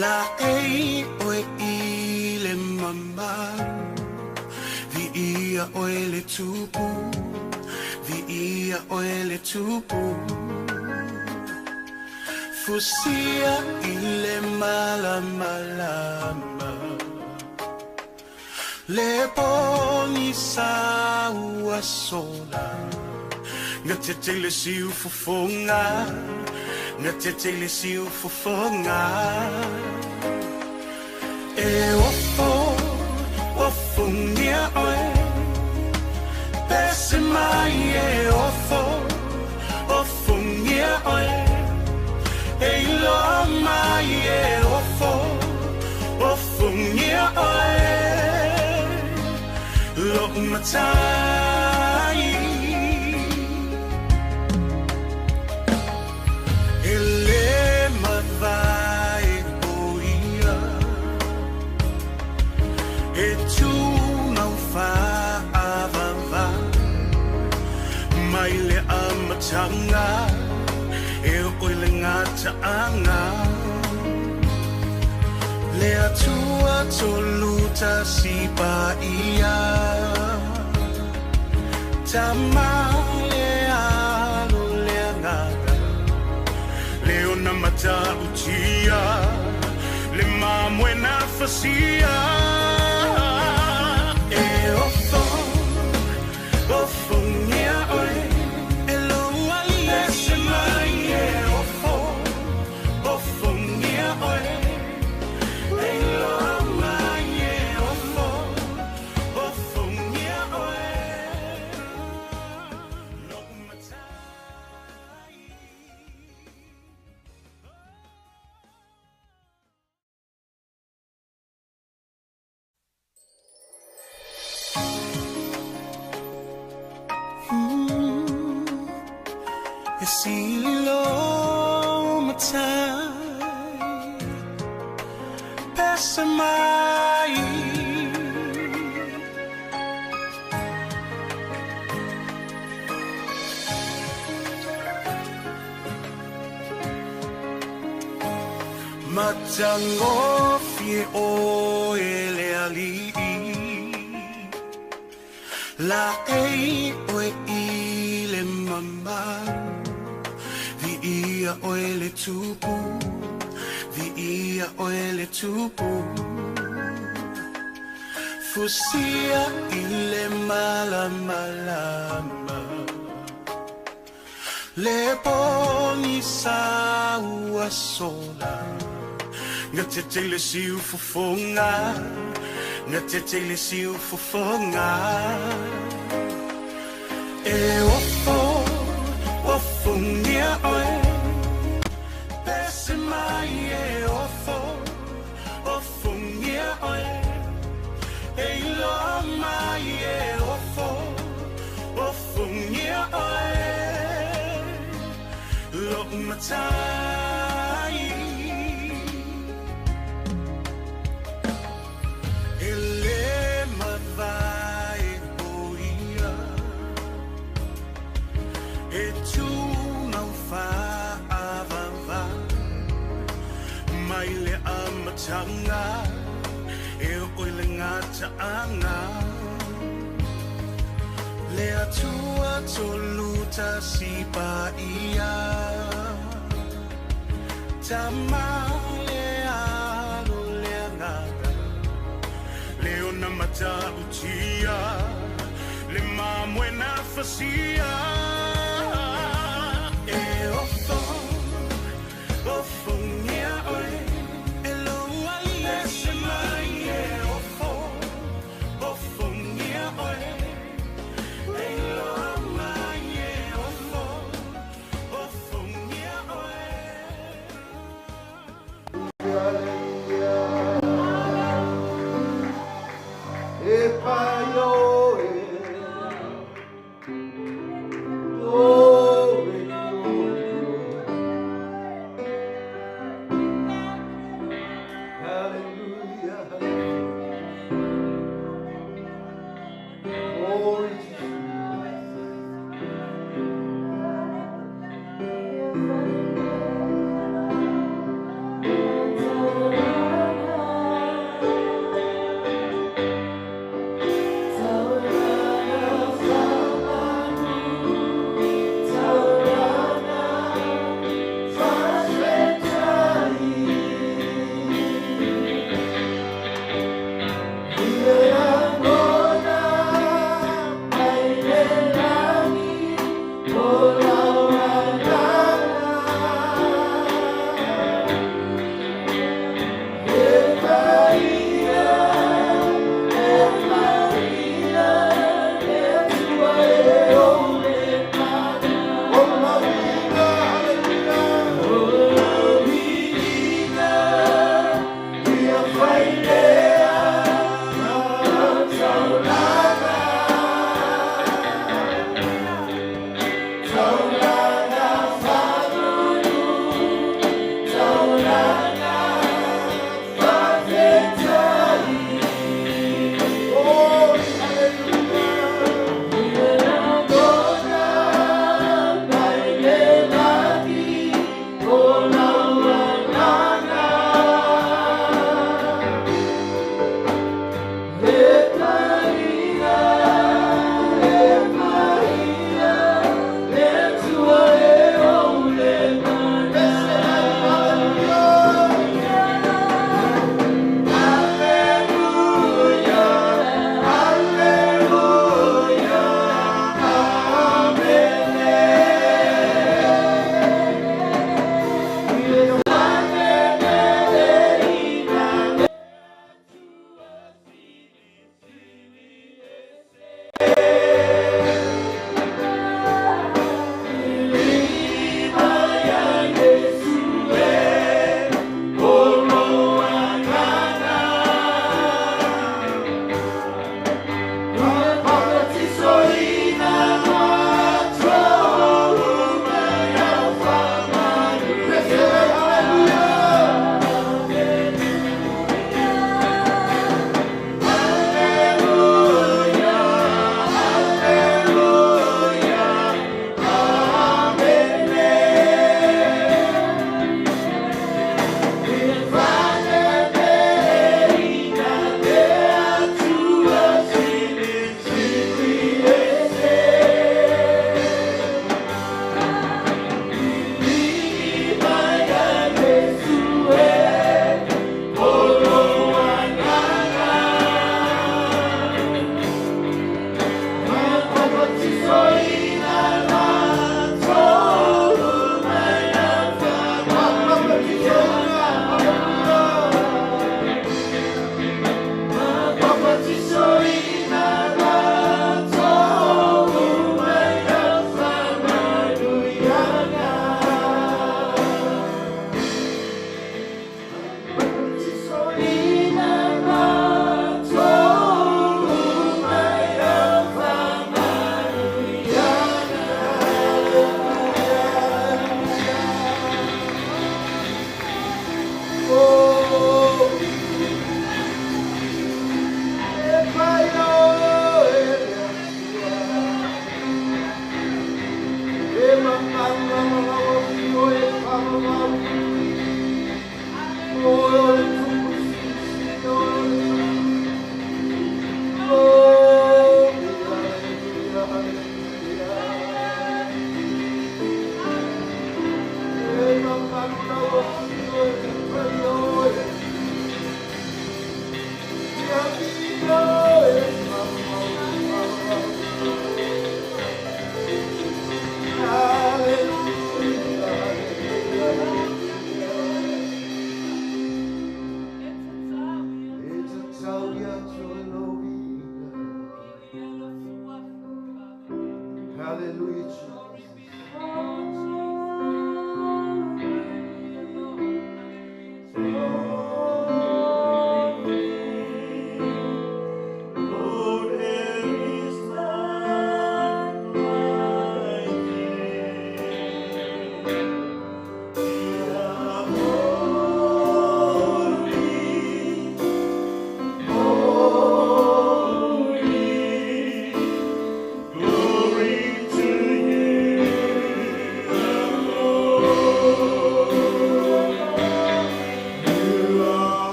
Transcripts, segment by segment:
La ei oe i le mama, vi ia oe le tupu, vi ia oe le tupu. Fusia i le malamalama, le pogisa ua sola. Gatete le siufofoga, gatete le siufofoga. E ofo, ofogia oe, pese mai e ofo, ofogia oe. E iloa mai e ofo, ofogia oe. Lo'u matai. E lē mavae o ia, e tumau faavava. Mai le amataga e oo i le gataaga. Le Atua tolu tasi paia, Tama le Alo le Agaga. Le ona matautia, le mamoe na fasia. E ofo, ofogia oe, e lou alii ese mai e ofo, ofogia oe. E iloa mai e ofo, ofogia oe. Lo'u matai. E sili lou matai, pese mai. Matagofie oe le alii, la ei oe i le mama, vi ia oe le tupu, vi ia oe le tupu. Fusia i le malamalama, le pogisa ua sola. Gatete le siufofoga, gatete le siufofoga. E ofo, ofogia oe, pese mai e ofo, ofogia oe. E iloa mai e ofo, ofogia oe. Lo'u matai. E lē mavae o ia, e tumau faavava. Mai le amataga e oo i le gataaga. Le Atua tolu tasi paia, Tama le Alo le Agaga. Le ona matautia, le mamoe na fasia. E ofo, ofogia oe, e lou alii ese mai e ofo, ofogia oe. E iloa mai e ofo, ofogia oe. Hallelujah. E paio e. Glory, glory, glory. Hallelujah, hallelujah. Glory to Jesus.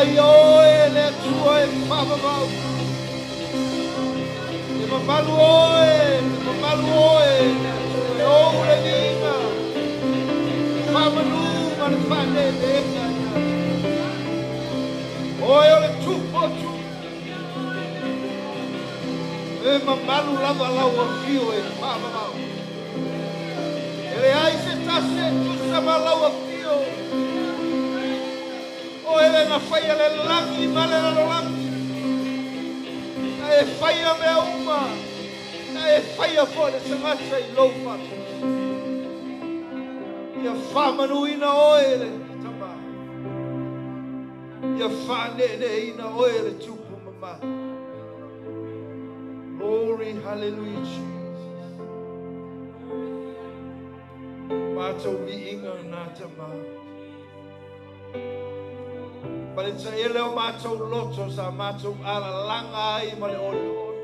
Paia oe le Atua e faavavau. E mamalu oe, e mamalu oe le Atua e ou le viiga, le faamanu ma le faaneneega ia te oe o le Tupu o tupu. E mamalu lava lau afio e faavavau. E leai se tasi e tusa ma lau afio. Oe le na faia le lagi ma le lalolagi. Na e faia mea uma. Na e faia foi le tagata i lou faatusa. Ia faamanuina oe le Tama. Ia faaneeneeina oe le Tupu mamalu. Glory, hallelujah, Jesus. Matou viiga na Tama. Ma le taele o matou loto sa matou alalaga ai ma le olioli.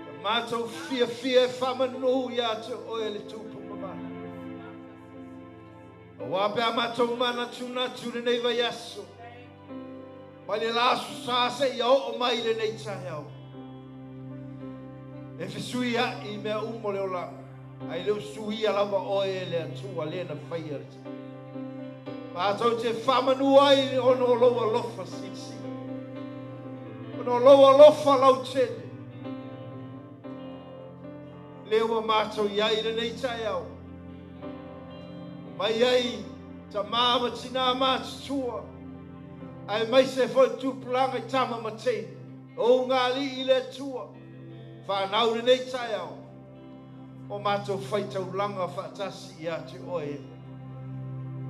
Sa matou fiafia e faamanu ia te oe le Tupu mamalu. Auā pe a matou manatunatu lenei vaiaso. Mai le la Aso Sa seia oo mai i lenei taeao. E fesuiai mea uma o le olaga, ae le o suia lava oe e le Atua le na faia le taeao. Matou te faamanu ai ona o lou alofa silisili, ona o lou alofa lautele. Lea ua matou i ai i lenei taeao, omai ai tama ma tinā matutua, aemaise foi le tupulaga i tama ma teine, o ugaalii i le Atua, fanau lenei taeao, o matou faitaulaga faatasi ia te oe.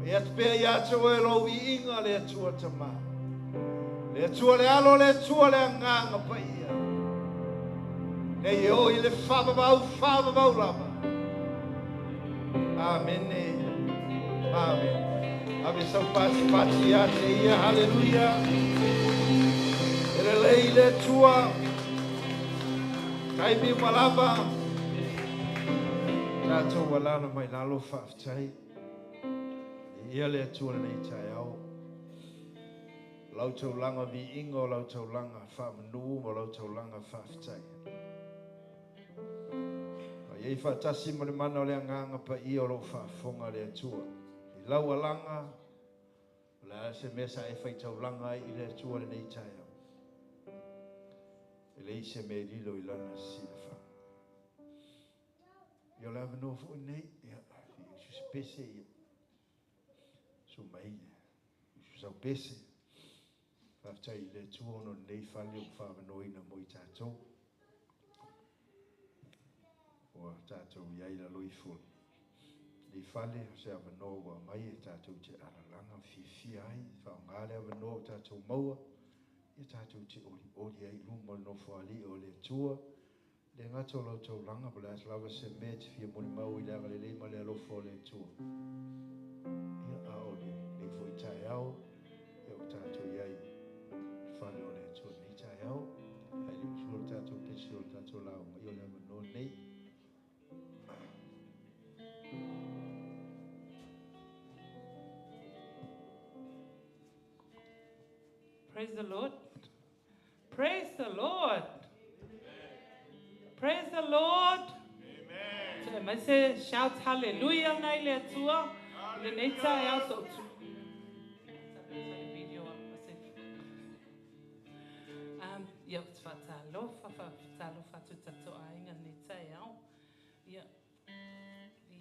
Fai atu pea ia te oe lou viiga le Atua Tama, le Atua le Alo, le Atua le Agaga Paia, nei e oo i le faavavau, faavavau lava. Amene. Amene. Ave sau patipati ia te ia. Haleluia. E lelei le Atua. Taimi uma lava. Tatou alala mai lalo faafetai. Ia le Atua lenei taeao. Lau taulaga viiga o lau taulaga faamanu ma lau taulaga faafetai. A i ai faatasi ma le mana o le Agaga Paia o lo o faafofoga le Atua i lau alaga, o le a se mea sa e faitaulaga ai i le Atua lenei taeao? E leai se mea e lilo i lana silafaga. Ia o le avanoa foi lenei, ia, i se pese, ia, susu mai, usu sau pese. Faafetai i le Atua ona o lenei fale ua faavanoaina mo i tatou. Ua tatou i ai i lalo ifo o lenei fale, o se avanoa ua aumai e tatou te alalaga ma fiafia ai, faaaoga le avanoa ua tatou maua, ia tatou te olioli ai i luma o le Nofoalii o le Atua. E le gata o lau taulaga, po o le a lava se mea e te fia molimau i le agalelei ma le alofa o le Atua. Ia, a o lenei foi taeao, ia ua tatou i ai i le fale o le Atua i lenei taeao. Ae le i usuina le tatou pese o le tatou lauga, ia o le avanoa lenei. Praise the Lord. Praise the Lord. Praise the Lord. Amen. Mai se shout hallelujah na i le Atua. Lenei taeao so tu. Ia ou te faatalofa, faatalofa atu i tatou aiga lenei taeao. Ia,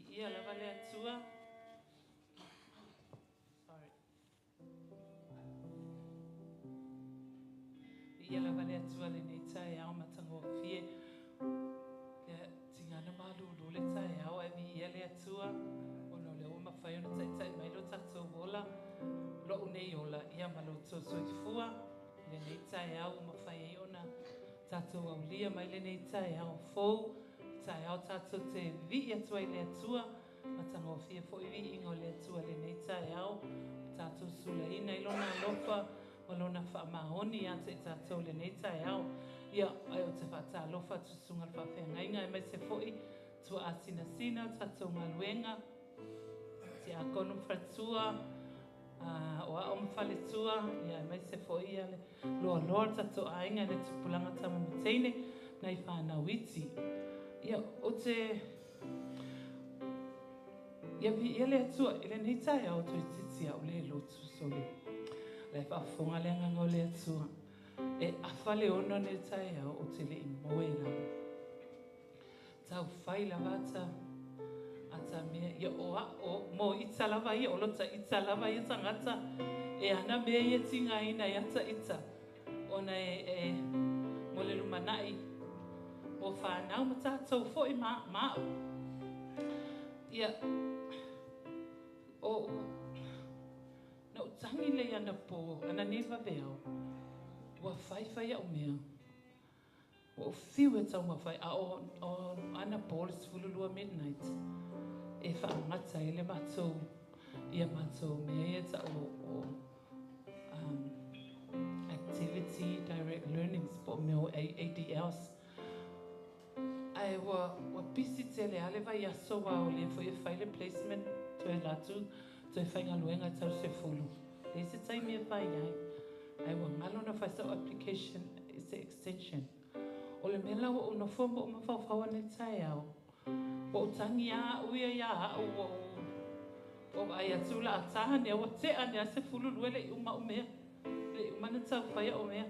viia lava le Atua. Sorry. Viia lava le Atua lenei taeao matagofie. Ia tigana malulu le taeao ae viia le Atua ona o lea ua mafai ona taitai mai lo tatou ola, lou nei ola ia ma lo outou soifua i lenei taeao ua mafai ai ona tatou aulia mai lenei taeao fou, taeao tatou te vivii atu ai i le Atua. Matagofie foi viiga o le Atua i lenei taeao, ua tatou sulaina i Lona alofa ma Lona faamaoni ia te i tatou i lenei taeao. Ia, ae ou te faatalofa atu i Susuga i le Faafeagaiga aemaise foi tuaasinasina o tatou galuega, Tiakono ma Faletua, O a'o ma faletua, ia aemaise fo'i ia le loaloa o le tatou aiga i le tupulaga tama ma teine nai fanau iti. Ia ou te ia viia le Atua i lenei taeao toeitiiti a ou le lotu sole. La e faafofoga le agaga o le Atua. E afa le 6 nei taeao ou te le i moe lava. Taufai lava ata ata mea ia o a'o mo ita lava ia o lota ita lava ia tagata e ana mea ia tigaina ai ata ita ona e e mo le lumanai mo fanau ma tatou fo'i ma ma a'u. Ia o na ou tagi lea anapo ananei le vaveao ua faifai a'u mea. Ua ou fiu e taumafai, a o, o anapo le 12 midnight e faagata ai le matou, ia matou mea ia ta'u o Activity Direct Learnings po o mea o ADLs. Ae ua, ua pisi tele lava le vaiaso aua o lea foi e fai le placement toe alu atu toe faigaluega tau le 10. Leai se taimi e fai ai. Ae ua galo ona fai sau application i se extension. O le mea la ua ou nofo ma ou mafaufau ane i le taeao, ua ou tagi lava au ia ia au, ua ou ua vaai atu o le a ta ane ua tea ane lava le 12 e le i uma au mea, e le i uma ona taufai au mea.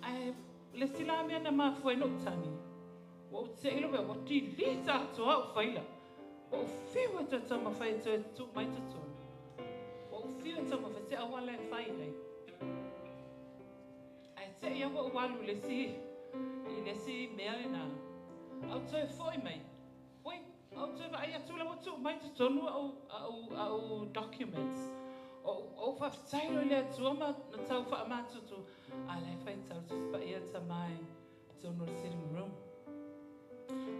Ae o le isi la mea na mafua ai ona ou tagi, ua ou te i lou mea ua delete atoa au faila. Ua ou fiu e toe taumafai e toe tuu mai totonu. Ua ou fiu e taumafai se auala e fai ai. Ae te i lava ua ou alu i le isi, i le isi mea lena, a ou toe foi mai, oi, a ou toe vaai atu la ua tuu mai totonu au, au, au documents. O ou faafetai loa i le Atua ma na tau faamatutu, a la e faitau le Tusi Paia a Tama i totonu o le sitting room.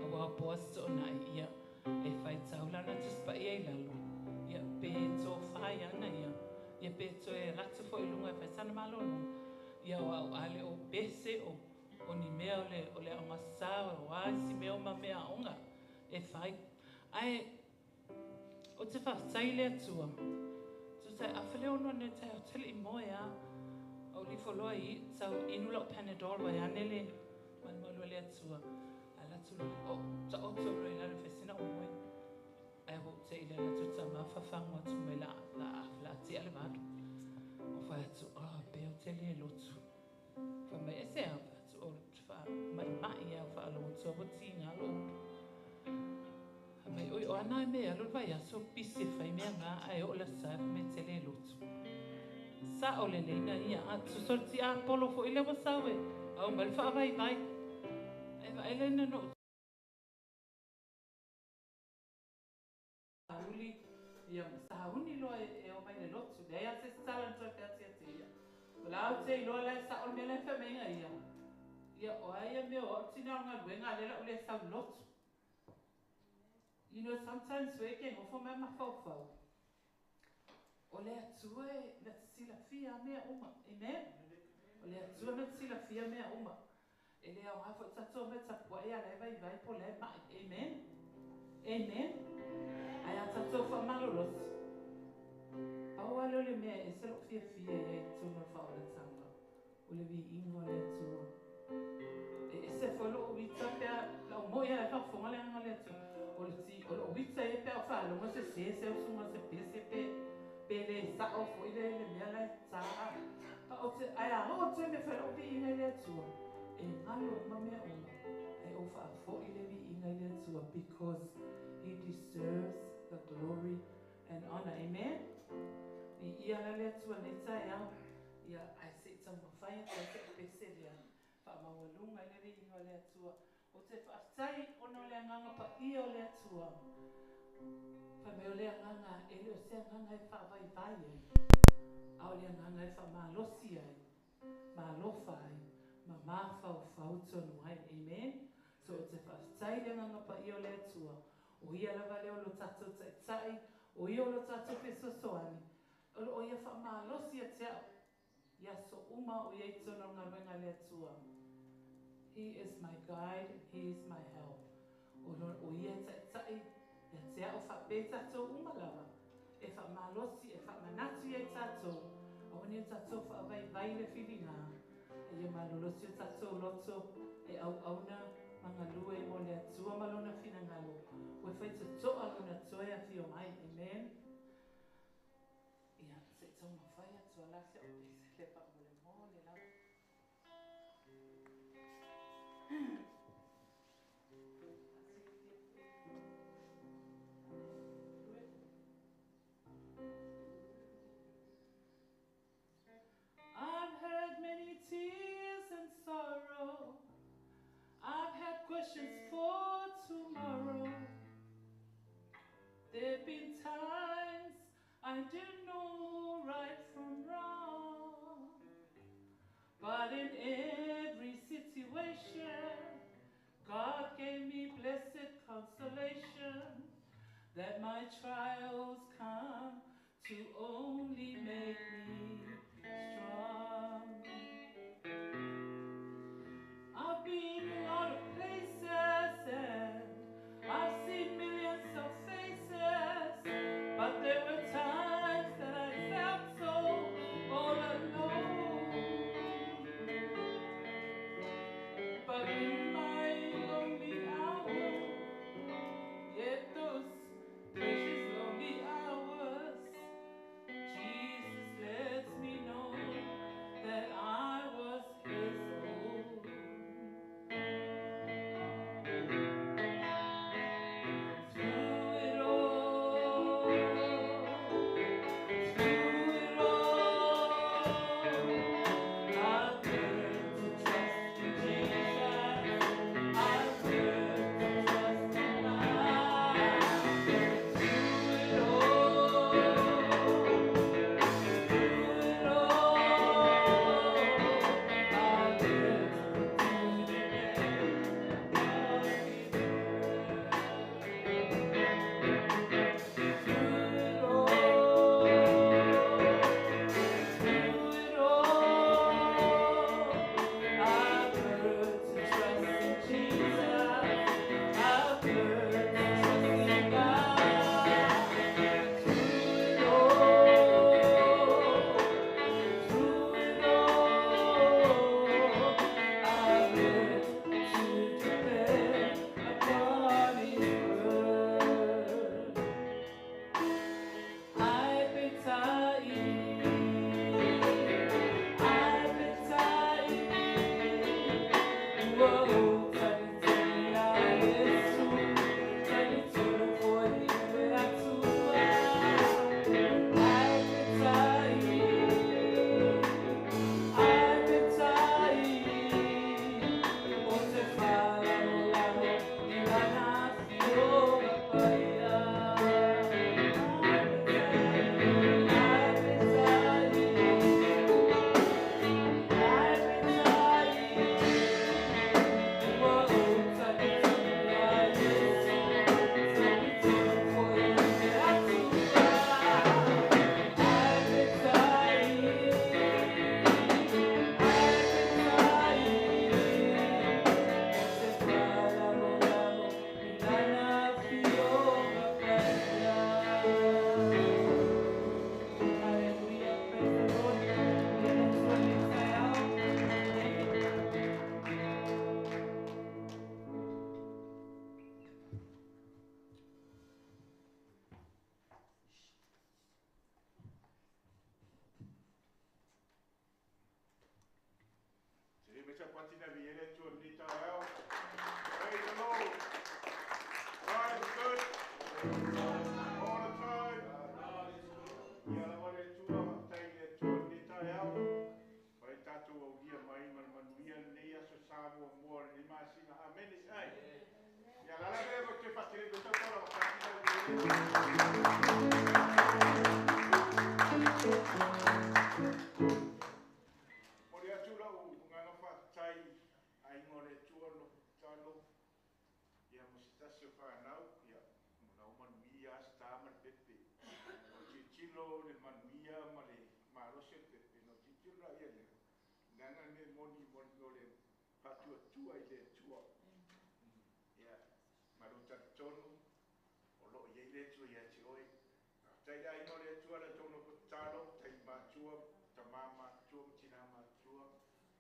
Aua o Boaz Toonai, ia, e faitau lana Tusi Paia i lalo, ia, pe tofa ai ana ia, ia pe toe alu atu foi i luga e fai sana malologa, ia o au a le o pese o, o ni mea o le, o le aoga sa, o a isi mea o ma meaaoga e fai. Ae ou te faafetai i le Atua, tusa e afa le 6 nei taeao, ou te le i moe lava. Ou lifo loa i tau inu lau Panadol vaeane le malumalu a le Atua. Alu atu loa, oh, taoto loa i lalo e fai sina ou moe. Ae ua ou te i le alu atu o Tama fafagu atu mai la, la, la tea le 8. Ou fai atu, ah, pe ou te le lotu. Fai mai, e se a? Fai atu, o te faamaimai au faalogo atu ua tiga lou utu. Fai mai, oi, o ana e me alu le vaiaso pisi e fai mea nga, ae oo le aso sa e fai mai e te le lotu. Sa'o lelei na ia, a tusa o le tiapolo foi lea ua sau e aumai le faavaivai. Ae vaai la ina na ou sauli, ia sauni loa e omai i le lotu. Leai lava se isi tala na toe featiati ia. O la ou te iloa la e sa'o le mea la e fai mai ai ia. Ia, o a ia mea o au tina o le galuega a lea o le a ou le sau i le lotu. You know, sometimes we ke nofo mai mafaufau. O le Atua e na te silafia mea uma. Amen? O le Atua na te silafia mea uma. E le aoga foi tatou mea tapuai a la e vaivai po o la e ma'i. Amen? Amen? Ae a tatou faamalolosi, pau lava lea o le mea e ese lou fiafia i ai i totonu o le faaolataga, o le viiga o le Atua. E ese foi lou ita pe a, lau moi lava e faafofoga le agaga o le Atua, o le ti, o lou ita ia pe a ou faalogo sese se usuga se pese pe, pe le sa'o foi le, le mea la e ta. A ou te, ae a oo atu ai mea fai lou viiga i le Atua, e galo uma mea uma, ae ou faafo'i le viiga i le Atua because He deserves the glory and honor. Amen? Viia la le Atua i lenei taeao. Ia, ae se i taumafai atu ai se pese lea, faamaualuga i le viiga o le Atua. Ou te faafetai ona o le Agaga Paia o le Atua. Fai mai o le Agaga, e le o se Agaga e faavaivai ai, a o le Agaga e faamalosi ai, ma alofa ai, ma mafaufau tonu ai. Amen? So ou te faafetai i le Agaga Paia o le Atua, o Ia lava lea o lo tatou Taitai, o Ia o lo tatou fesoasoani, o lo o Ia faamalosi ia te au i aso uma o i ai tonu o le galuega a le Atua. He is my guide and He is my help. O, lo, o Ia e taitai ia te au faapea i tatou uma lava. e faamalosi e faamanatu ia i tatou, aua ne i o tatou faavaivai le filiga, a ia malolosi o tatou loto e auauna ma galue mo le Atua ma Lona finagalo, ua faitotoa Lona toe afio mai. Amen. Ia, se i taumafai atu a la si au pesele faamolemole lava. I've had many tears and sorrow. I've had questions for tomorrow. There've been times I didn't know right from wrong. But in every situation, God gave me blessed consolation that my trials come to only make me strong. I've been a lot of places and I've seen millions of faces, but there were times that I felt so all alone. But in my lonely hour, yet those precious lonely hours, Jesus lets me know that I was his own. Through it all, through it all, I've learned to trust in Jesus. I've learned to trust in God. Through it all, through it all, I've learned to depend upon His word. Through it all, through it all, I've learned to trust in Jesus. I've learned to trust in God. Through it all, through it all, I've learned to depend upon His word. Ai peitai, ai peitai, ua ou talitonu ia Iesu, talitonu foi le Atua. Ai peitai, ai peitai, o te faalagolago i Lana Afioga Paia. Ai peitai, ai peitai, ua ou talitonu ia Iesu, talitonu foi le Atua. Ai peitai, ai peitai, o te faalagolago i Lana Afioga Paia. Hallelujah, praise the Lord. Le Atua le taeao. Amen. Praise the Lord. God is good. All the time. Ia lava le Atua, faafetai i le Atua i lenei taeao. O le tatou aulia mai ma le manuia lenei aso sa muamua o lenei masina. Amene. Ai. Ia la la le mo te faatele me tau tala faatele. Mo le atu lau agaga faafetai aiga o le Atua no talo. Ia mo se tasi o fanau, ia mo lau manuia sa ma le pepe. O tilotilo le manuia ma le malosi o le pepe. No tilotilo la ia lea. Leaga le mea moni mo le faatuatua i le Atua. Ia, ma lou talitonu o loo i ai le Atua ia te oe. Faafetai. Tai le aiga o le Atua le tou nofo tatalo, tai matua, tama matua ma tina matua,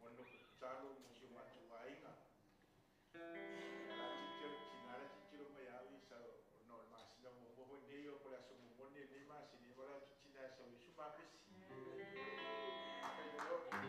mo le nofo tatalo mo si o matou aiga. La titilo, tina la titilo mai au i sa no le masina muamua foi nei o po le aso muamua nei lenei masina, ia wala atu tina e sau i su mapesi. Praise the Lord.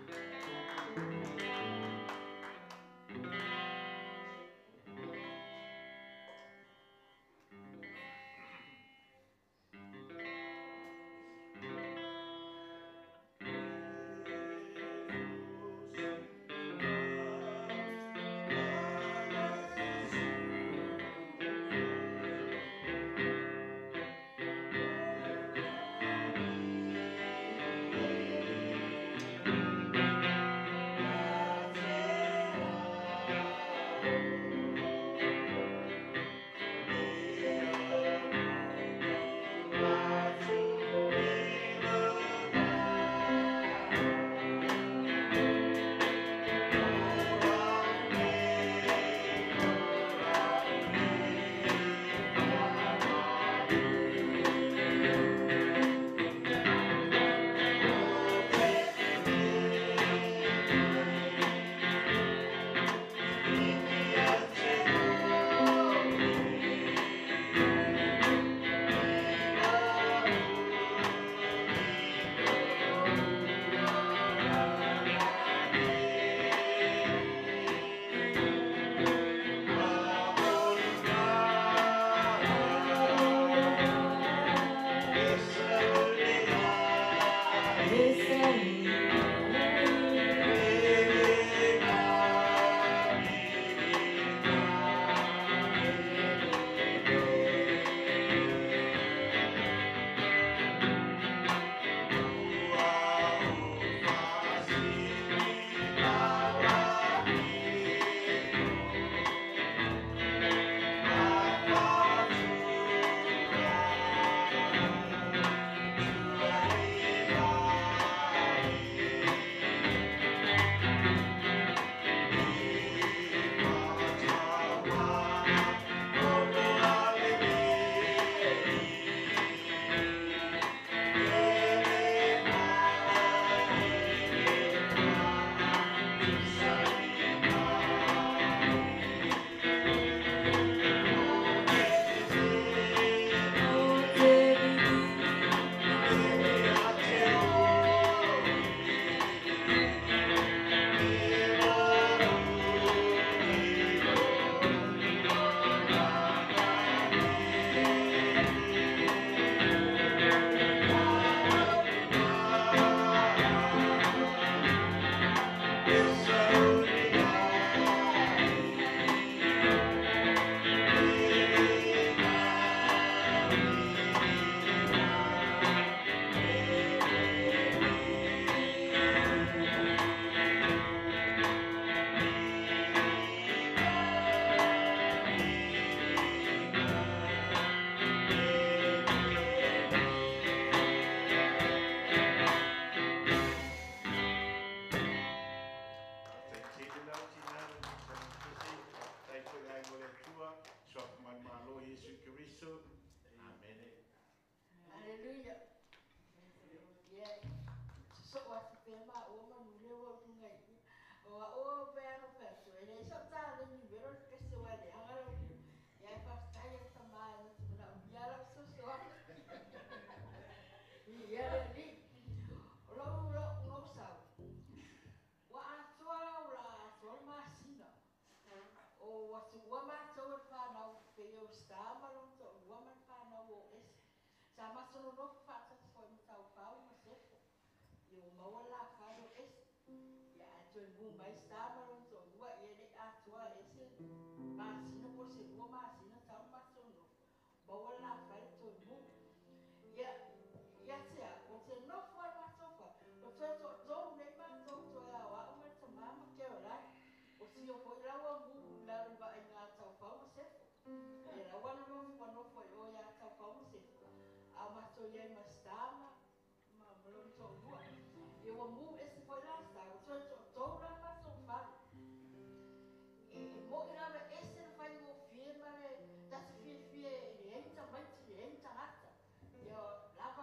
Ia lava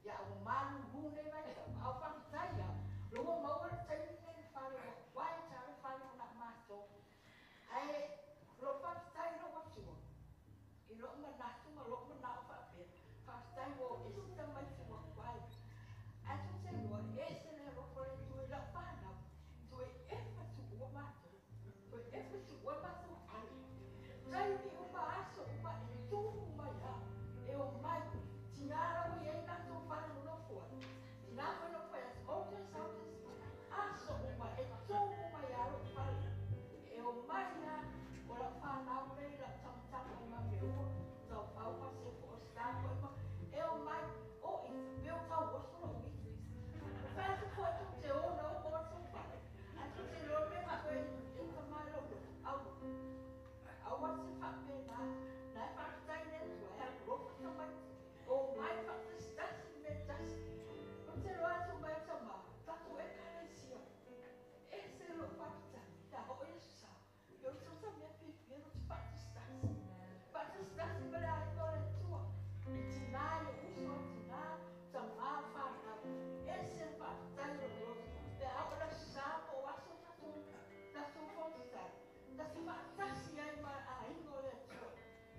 Ia ua malulu nei vaitau, a o faafetai lava, o lea ua maua le taimi lenei i le fale ua quiet lava le fale ua na o matou. Ae o lou faafetai i lou Atua i lou manatu ma lou manao faapea, faafetai ua o ese tamaiti ua quiet. Ae tou te iloa, e ese le alofa o le Atua i lau fanau, toe efa tuua matou, toe efa tuua le matou fale. Taimi uma, aso uma, e tumu mai lava, e omai, tiga la ua i ai latou fale nonofo ai, tina foi nofo ai aso, ou te sau te aso uma, e tumu mai lava lou fale, e omai lava, o lau fanau nei, lau tamatama ma mea uma, taufau ma sefo o star foi ma, e omai, o ita, pe o tauoso lou ita. E fai atu foi tou te o na o matou fale, ae tou te iloa le mea faapea e tama ai lou loto, aua. Aua te faapena, na e faafetai i le Atua e alofa tamaiti, omai faatasitasi le mea e tasi. Ou te iloa atu mai e tama, tatou Ekalesia, e ese lou faafetai pe a oo i Aso Sa, pe o se mea fiafia lou te faatasitasi. Faatasitasi ma le aiga o le Atua, i tina i uso a tina, tama o fanau, ese le faafetai o lou loto, pe a oo i le Aso Sa po o aso tatou, tatou fonotaga, ta te faatasi ai ma aiga o le Atua.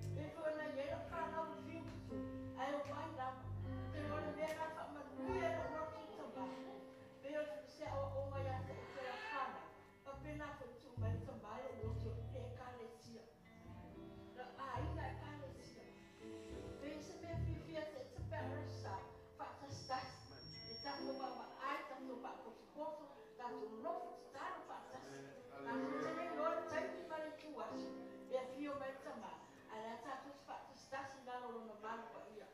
E pei foi ona i ai lau fanau i fiu tutu, ae omai lava. Ou te iloa le mea lena e faamanuia ai lou loto i tama. Pei o se aoaoga ia te outou lau fanau, faapena foi tuu mai le tama lou loto i le Ekalesia. Lau aiga Ekalesia. Pei o se mea fiafia te ita pe a o le sa, faatasitasi. E tatou vaavaai, tatou faapotopoto, tatou nonofo tatalo faatasi. Tatou te le iloa le taimi ma le ituaso e afio mai le Tama, ae o la e tatou te faatasitasi i lalo o Lona malu paia.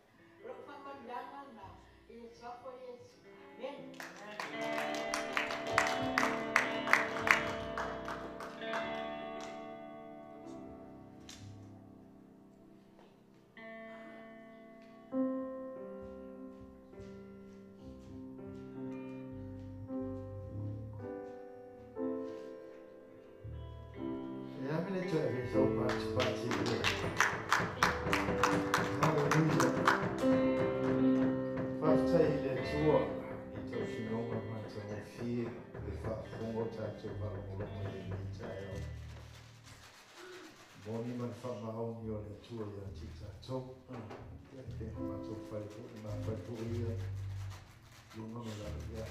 O lau faamanuiaga lena i le Suafa o Iesu. Amene. E ame le toe ave sau pati pati le. Hallelujah. Faafetai i le Atua i tausinonga matagofie le faafofoga o tatou faalogologo i lenei taeao. Moni ma le faamaoni o le Atua ia te tatou. Ia e pei ona matou fale foi le ma fale foi ia luga ma lalo ia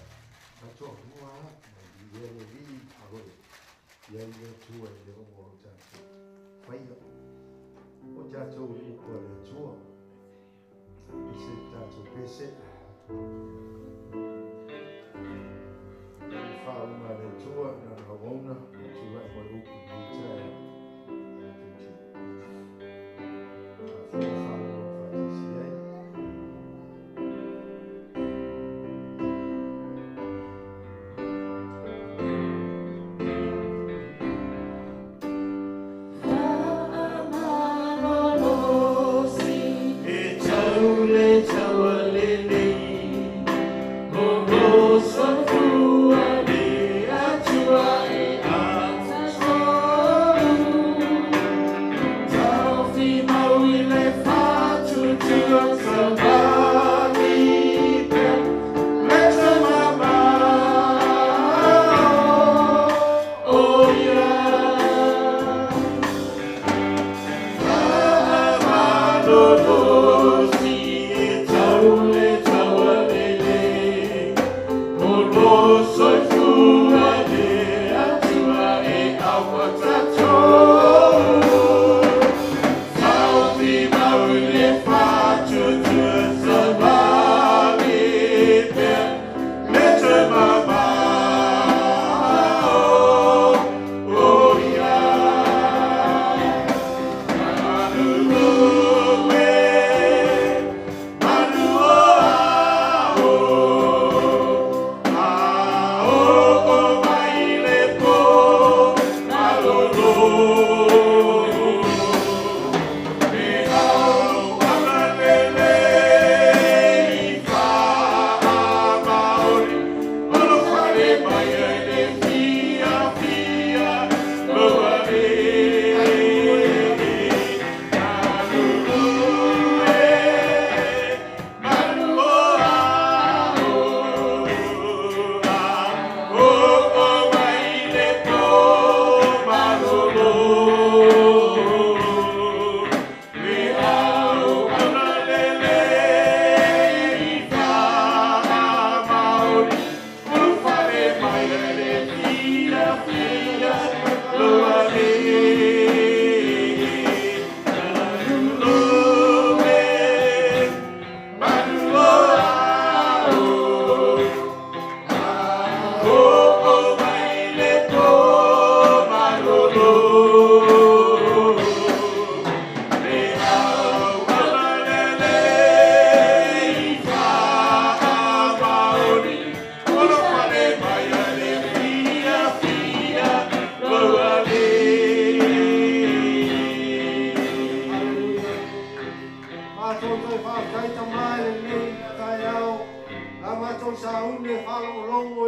matou afua ma viia le Alii a o i ai le Atua i le ogo o lo tatou faia. O tatou i upu a le Atua. Pese le tatou pese. Le faauga a le Atua na ona auauna na tulai mo le upu i lenei taeao. Tatou te faafofoga faalogologo faatasi ai. E tau le taua lelei, o lo soifua le Atua e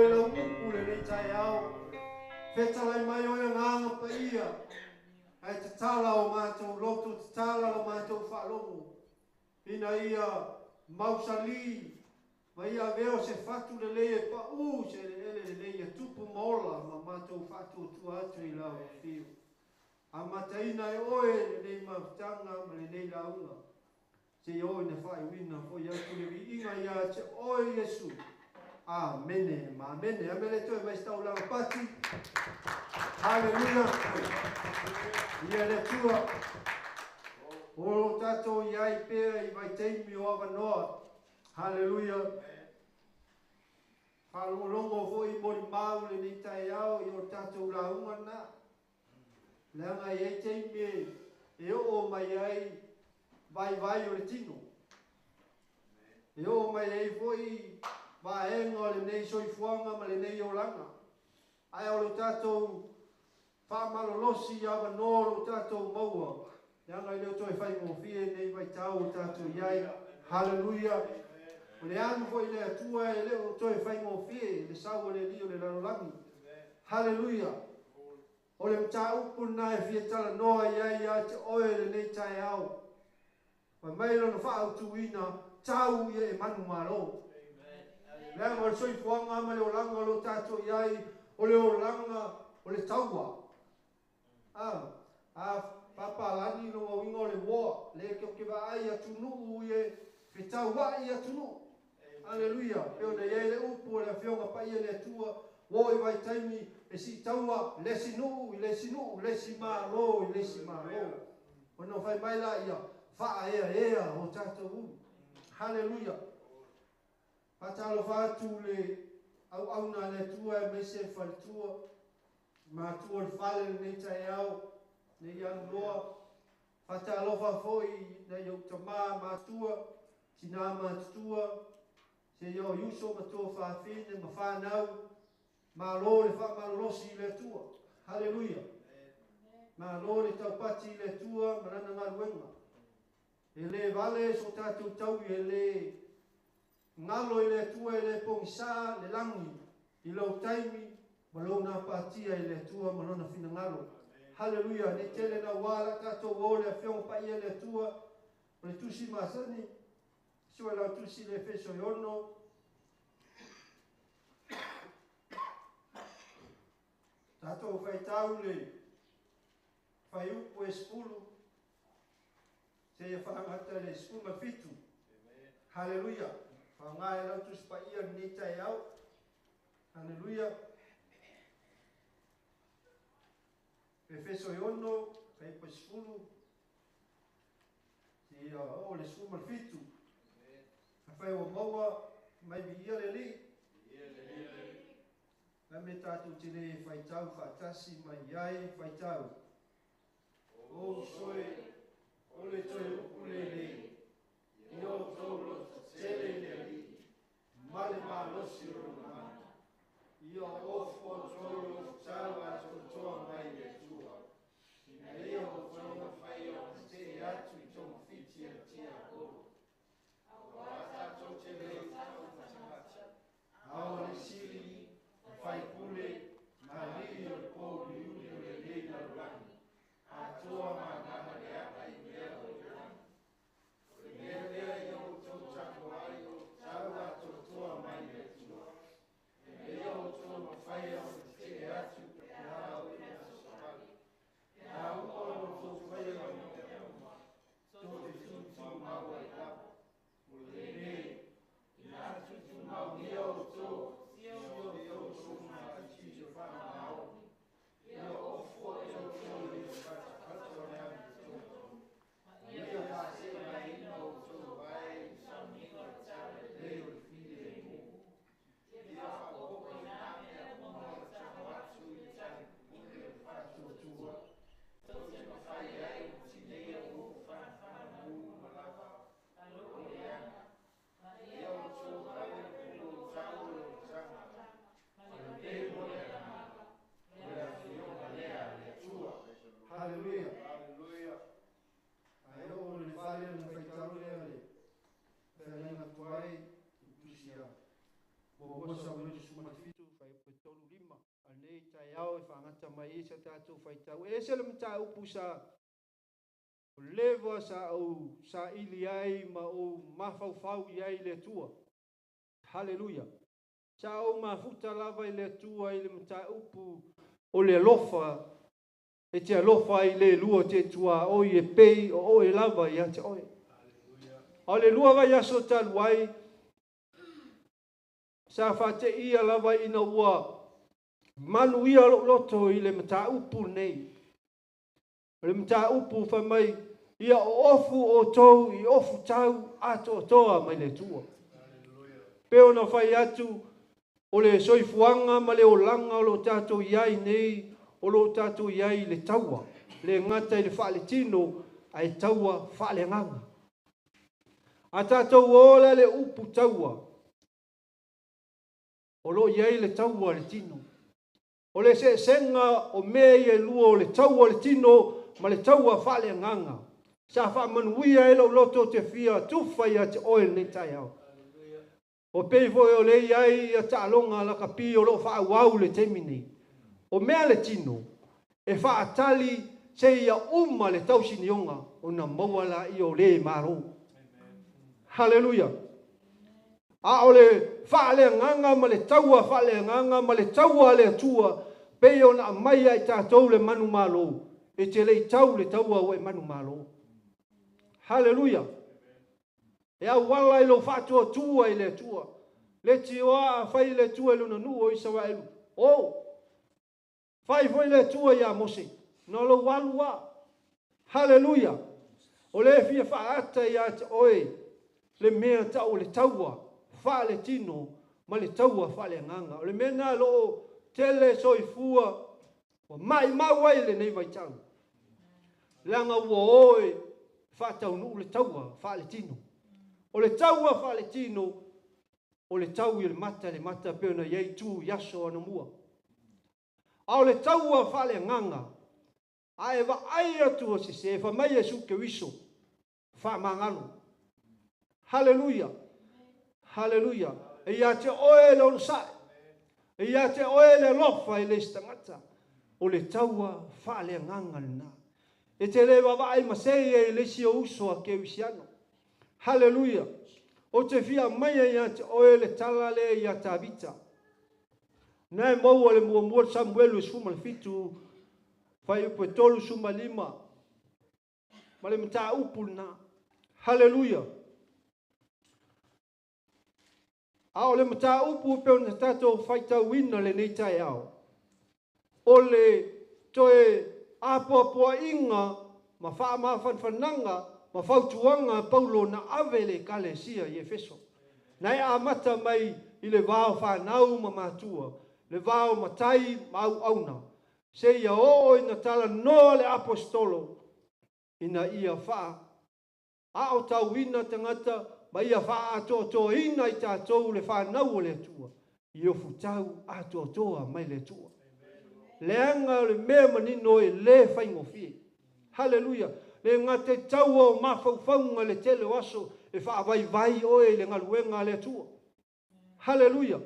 le lau upu lenei taeao. Fetalai mai oe agaga paia, ae tatala o matou loto, tatala lo matou faalogo, ina ia mausali ma ia avea o se fatu lelei e paū se eleele lelei e tupu ma ola ma matou faatuatua atu i lau afio. Amataina e oe lenei mafutaga ma lenei lauga, seia oo ina faaiuina foi atu le viiga ia te oe Iesu. Amene ma amene. Amene toe mai se taulaga pati. Haleluia. Ia le Atua. O lo tatou iai pea i vaitaimi o avanoa. Haleluia. Faalogologo foi molimau lenei taeao i o tatou lauga na. Leaga e i ai taimi e oo mai ai vaivai o le tino. E oo mai ai foi vaega o lenei soifuaga ma lenei olaga. Ae o lo tatou faamalolosi i avanoa o lo tatou maua. Leaga e le o toe faigofie nei vaitau o tatou iai. Haleluia. O le alu foi le Atua e le o toe faigofie le sau o le Alii o le lalolagi. Haleluia. O le mataupu lena e fia talanoa iai ia te oe lenei taeao. Fai mai lona faaautuina, tau ia e manumalo. Leaga o le soifuaga ma le olaga o lo o tatou iai, o le olaga o le taua. A papalagi lona uiga o le war, le ke ke vaai atunuu ie fetauai atunuu. Haleluia. Pe ona iai le upu o le afioga paia le Atua, o i vaitaimi e siitaua le isi nuu i le isi nuu, le isi malo i le isi malo. Ona fai mai la ia faaeaea o tatou ulu. Haleluia. Faatalofa atu le auauna a le Atua aemaise faletua, matua o le fale lenei taeao, nei aluloa. Faatalofa foi nai ou tamā matua, tinā matutua, seia o uso ma toa faafine ma whanau, malo le faamalolosi i le Atua. Haleluia. Malo le taupati i le Atua ma lana galuega. E le vale so tatou taui, e le ngalo i le Atua, e le pogisā le lagi i lou taimi ma lou napatia i le Atua ma lona finagalo. Haleluia. Nei tele na ua la tatou o le afioga paia le Atua o le tusi masani, sua lau tusi le Efeso e 6. Tatou faitau le faiupu e 10, seia faagata le 17. Haleluia. Faaaoga e lau tusi paia lenei taeao. Haleluia. Efeso e 6, faiupu e 10, seia oo le 17. Afai ua maua mai viia le Alii. La me tatou te le faitau faatasi mai ai faitau. O soe, o le toe upu lelei, i o tou loto tele i le Alii, ma le malosi o lona mana. Ia ofo outou i ofutau atoatoa mai le Atua, ina ia outou mafai ona tetee atu i togafiti a le tiapolo. Auā tatou te le tau matamata, a o le sili, ma faipule, ma alii o le pouliuli o lenei lalolagi, atoa ma agaga leaga i mea o i lagi. taeao e faagata mai ai sa tatou faitau. E ese le mataupu sa leva sa ou saili ai ma ou mafaufau i ai i le Atua. Haleluia. Sa ou mafuta lava i le Atua i le mataupu o le alofa e te alofa ai i le lua te tuaoi e pei o oe lava ia te oe. A o le 2 vaiaso talu ai, sa faateia lava ina ua manuia lou loto i le mataupu nei. O le mataupu fai mai, ia o ofu outou i ofu tau atoatoa mai le Atua. Pe ona fai atu, o le soifuaga ma le olaga o lo tatou i ai nei, o lo tatou i ai i le taua, le gata i le faaletino, ae taua faaleagaga. A tatou ola le upu taua, o lo i ai le taua le tino. O le sesenga o mea ia e lua o le taua le tino ma le taua faaleagaga. Sa faamanuia e lou loto te fia tufa ia te oe lenei taeao. O pei foi o le iai ia taaloga lakapi o loo faaauau le taimi nei. O mea le tino e faatali se ia uma le tausinioga ona maua la ia o le malo. Haleluia. A o le faaleagaga ma le taua faaleagaga ma le taua a le Atua pei ona aumai ai tatou le manumalo, e te le i tau le taua ua e manumalo. Haleluia. E auala i lou faatuatua i le Atua. Le tioa a fai le Atua i lona nuu o Isaraelu. O, fai foi le Atua ia Mose, na lou alu a. Haleluia. O le fia faata ia te oe, le mea tau o le taua, faaletino ma le taua faaleagaga. O le mea nā loo tele soifua, ua mai mau ai lenei vaitau. Leaga ua oe faataunuu le taua faaletino. O le taua faaletino, o le tau i le mata pe ona iai tu i aso anamua. A o le taua faaleagaga, a e vaai atu o sese, fa mai Iesu Keriso, faamagalo. Haleluia. Haleluia. E ia te oe le onosai. E ia te oe le alofa i le isi tagata. O le taua faaleagaga lena. E te le vaavaai ma sei e le isi o uso a Kerisiano. Haleluia. O te fia mai ia te oe le tala le ia Tavita. Nai maua le muamua le Samuelu e 17, fai upu e 35, ma le mataupu lena. Haleluia. A o le mataupu pe ona tatou faitauina lenei taeao, o le toe apoapoaiga ma faamafanafanaga ma fautuaga Paulo na ave le ekalesia i Efeso. Na e amata mai i le vao whanau ma matua, le vao matai ma auauna, se ia oo ina tala noa le apostolo, ina ia wha a o tauina tangata, ma ia wha atoatoaina i tātou le whanau o le Atua, i o futau atoatoa mai le Atua. Leaga o le mea manino e le faigofie. Haleluia. Le ngā te taua o mafaufauga le tele o aso e whaavaivai oe le galuega a le Atua. Haleluia.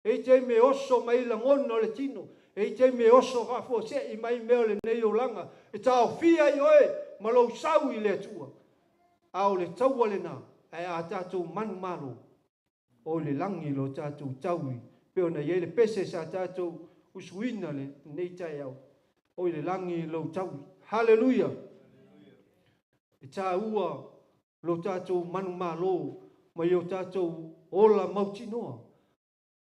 E te me oso mai langona o le tino. E te me oso faafuasei mai mea o lenei olaga. E taofia i oe ma lou sau i le Atua. A o le taua lena, ae a tatou manumalo, o le lagi lo tatou taui. Pe ona iai le pese sa tatou usuina lenei taeao. O le lagi lo taui. Haleluia. E tāua lo tatou manumalo mai o tatou ola mautinoa.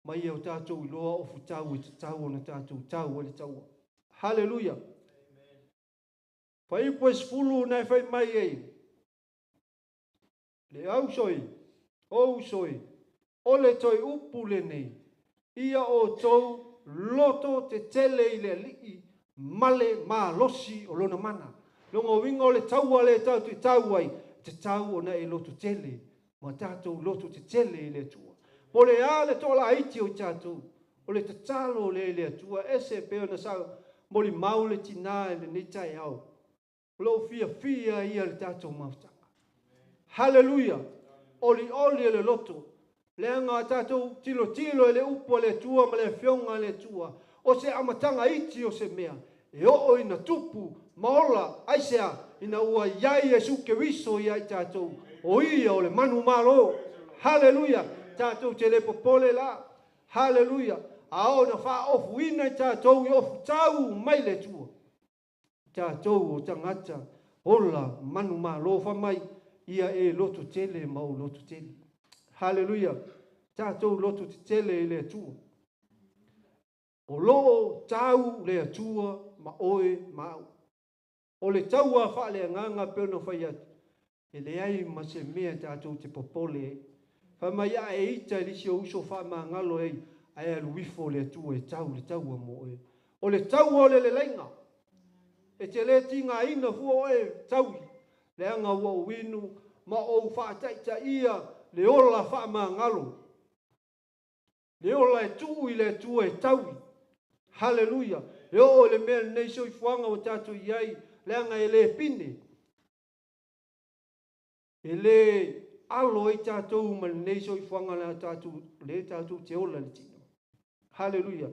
Mai o tatou iloa o futau e te tau ona tatou tau e le taua. Haleluia. Fai upu e 10 na e fai mai ei. Le au soi, o usoi, o le toi upu lenei, ia o tou loto te tele i le alii, male malosi o lona mana. Longa winga o le taua le tau te tau ai, te tau ona e loto tele, ma tātou loto te tele i le Atua. Po le a le toa laiti o tātou, o le tatalo le le Atua, ese pe ona sa moli mau le tina e lenei taeao. O lou fia fia ia le tātou mafutaga. Haleluia. Oli oli e le loto. Leaga a tātou tilo tilo e le upu a le Atua ma le afioga a le Atua. O se amataga iti o se mea, e oo ina tupu ma ola, aisea? Ina ua i ai Iesu Keriso ia i tatou, o Ia o le manumalo. Haleluia! Tatou te le popole la. Haleluia! A oo ina faaofuina i tatou i ofutau mai le Atua, tatou o tagata ola manumalo, fai mai, ia e loto tele ma ou loto tele. Haleluia! Tatou loto tetele i le Atua. O lo o tau le Atua ma oe ma au. O le taua faaleagaga pei ona fai atu, e leai ma se mea tatou te popole ai. Fai mai a e ita i le isi ou uso faamagalo ai, ae alu ifo le Atua e tau le taua mo oe. O le taua o le lelaiga, e te le tigaina fua oe e taui, leaga ua ou inu ma ou faataitaia le ola faamagalo. Le ola e tuu i le Atua e taui. Haleluia! E oo i le mea lenei soifuaga ua tatou i ai, leaga e le pine. E le alo ai tatou ma lenei soifuaga lea tatou, lea tatou te ola i le tino. Haleluia!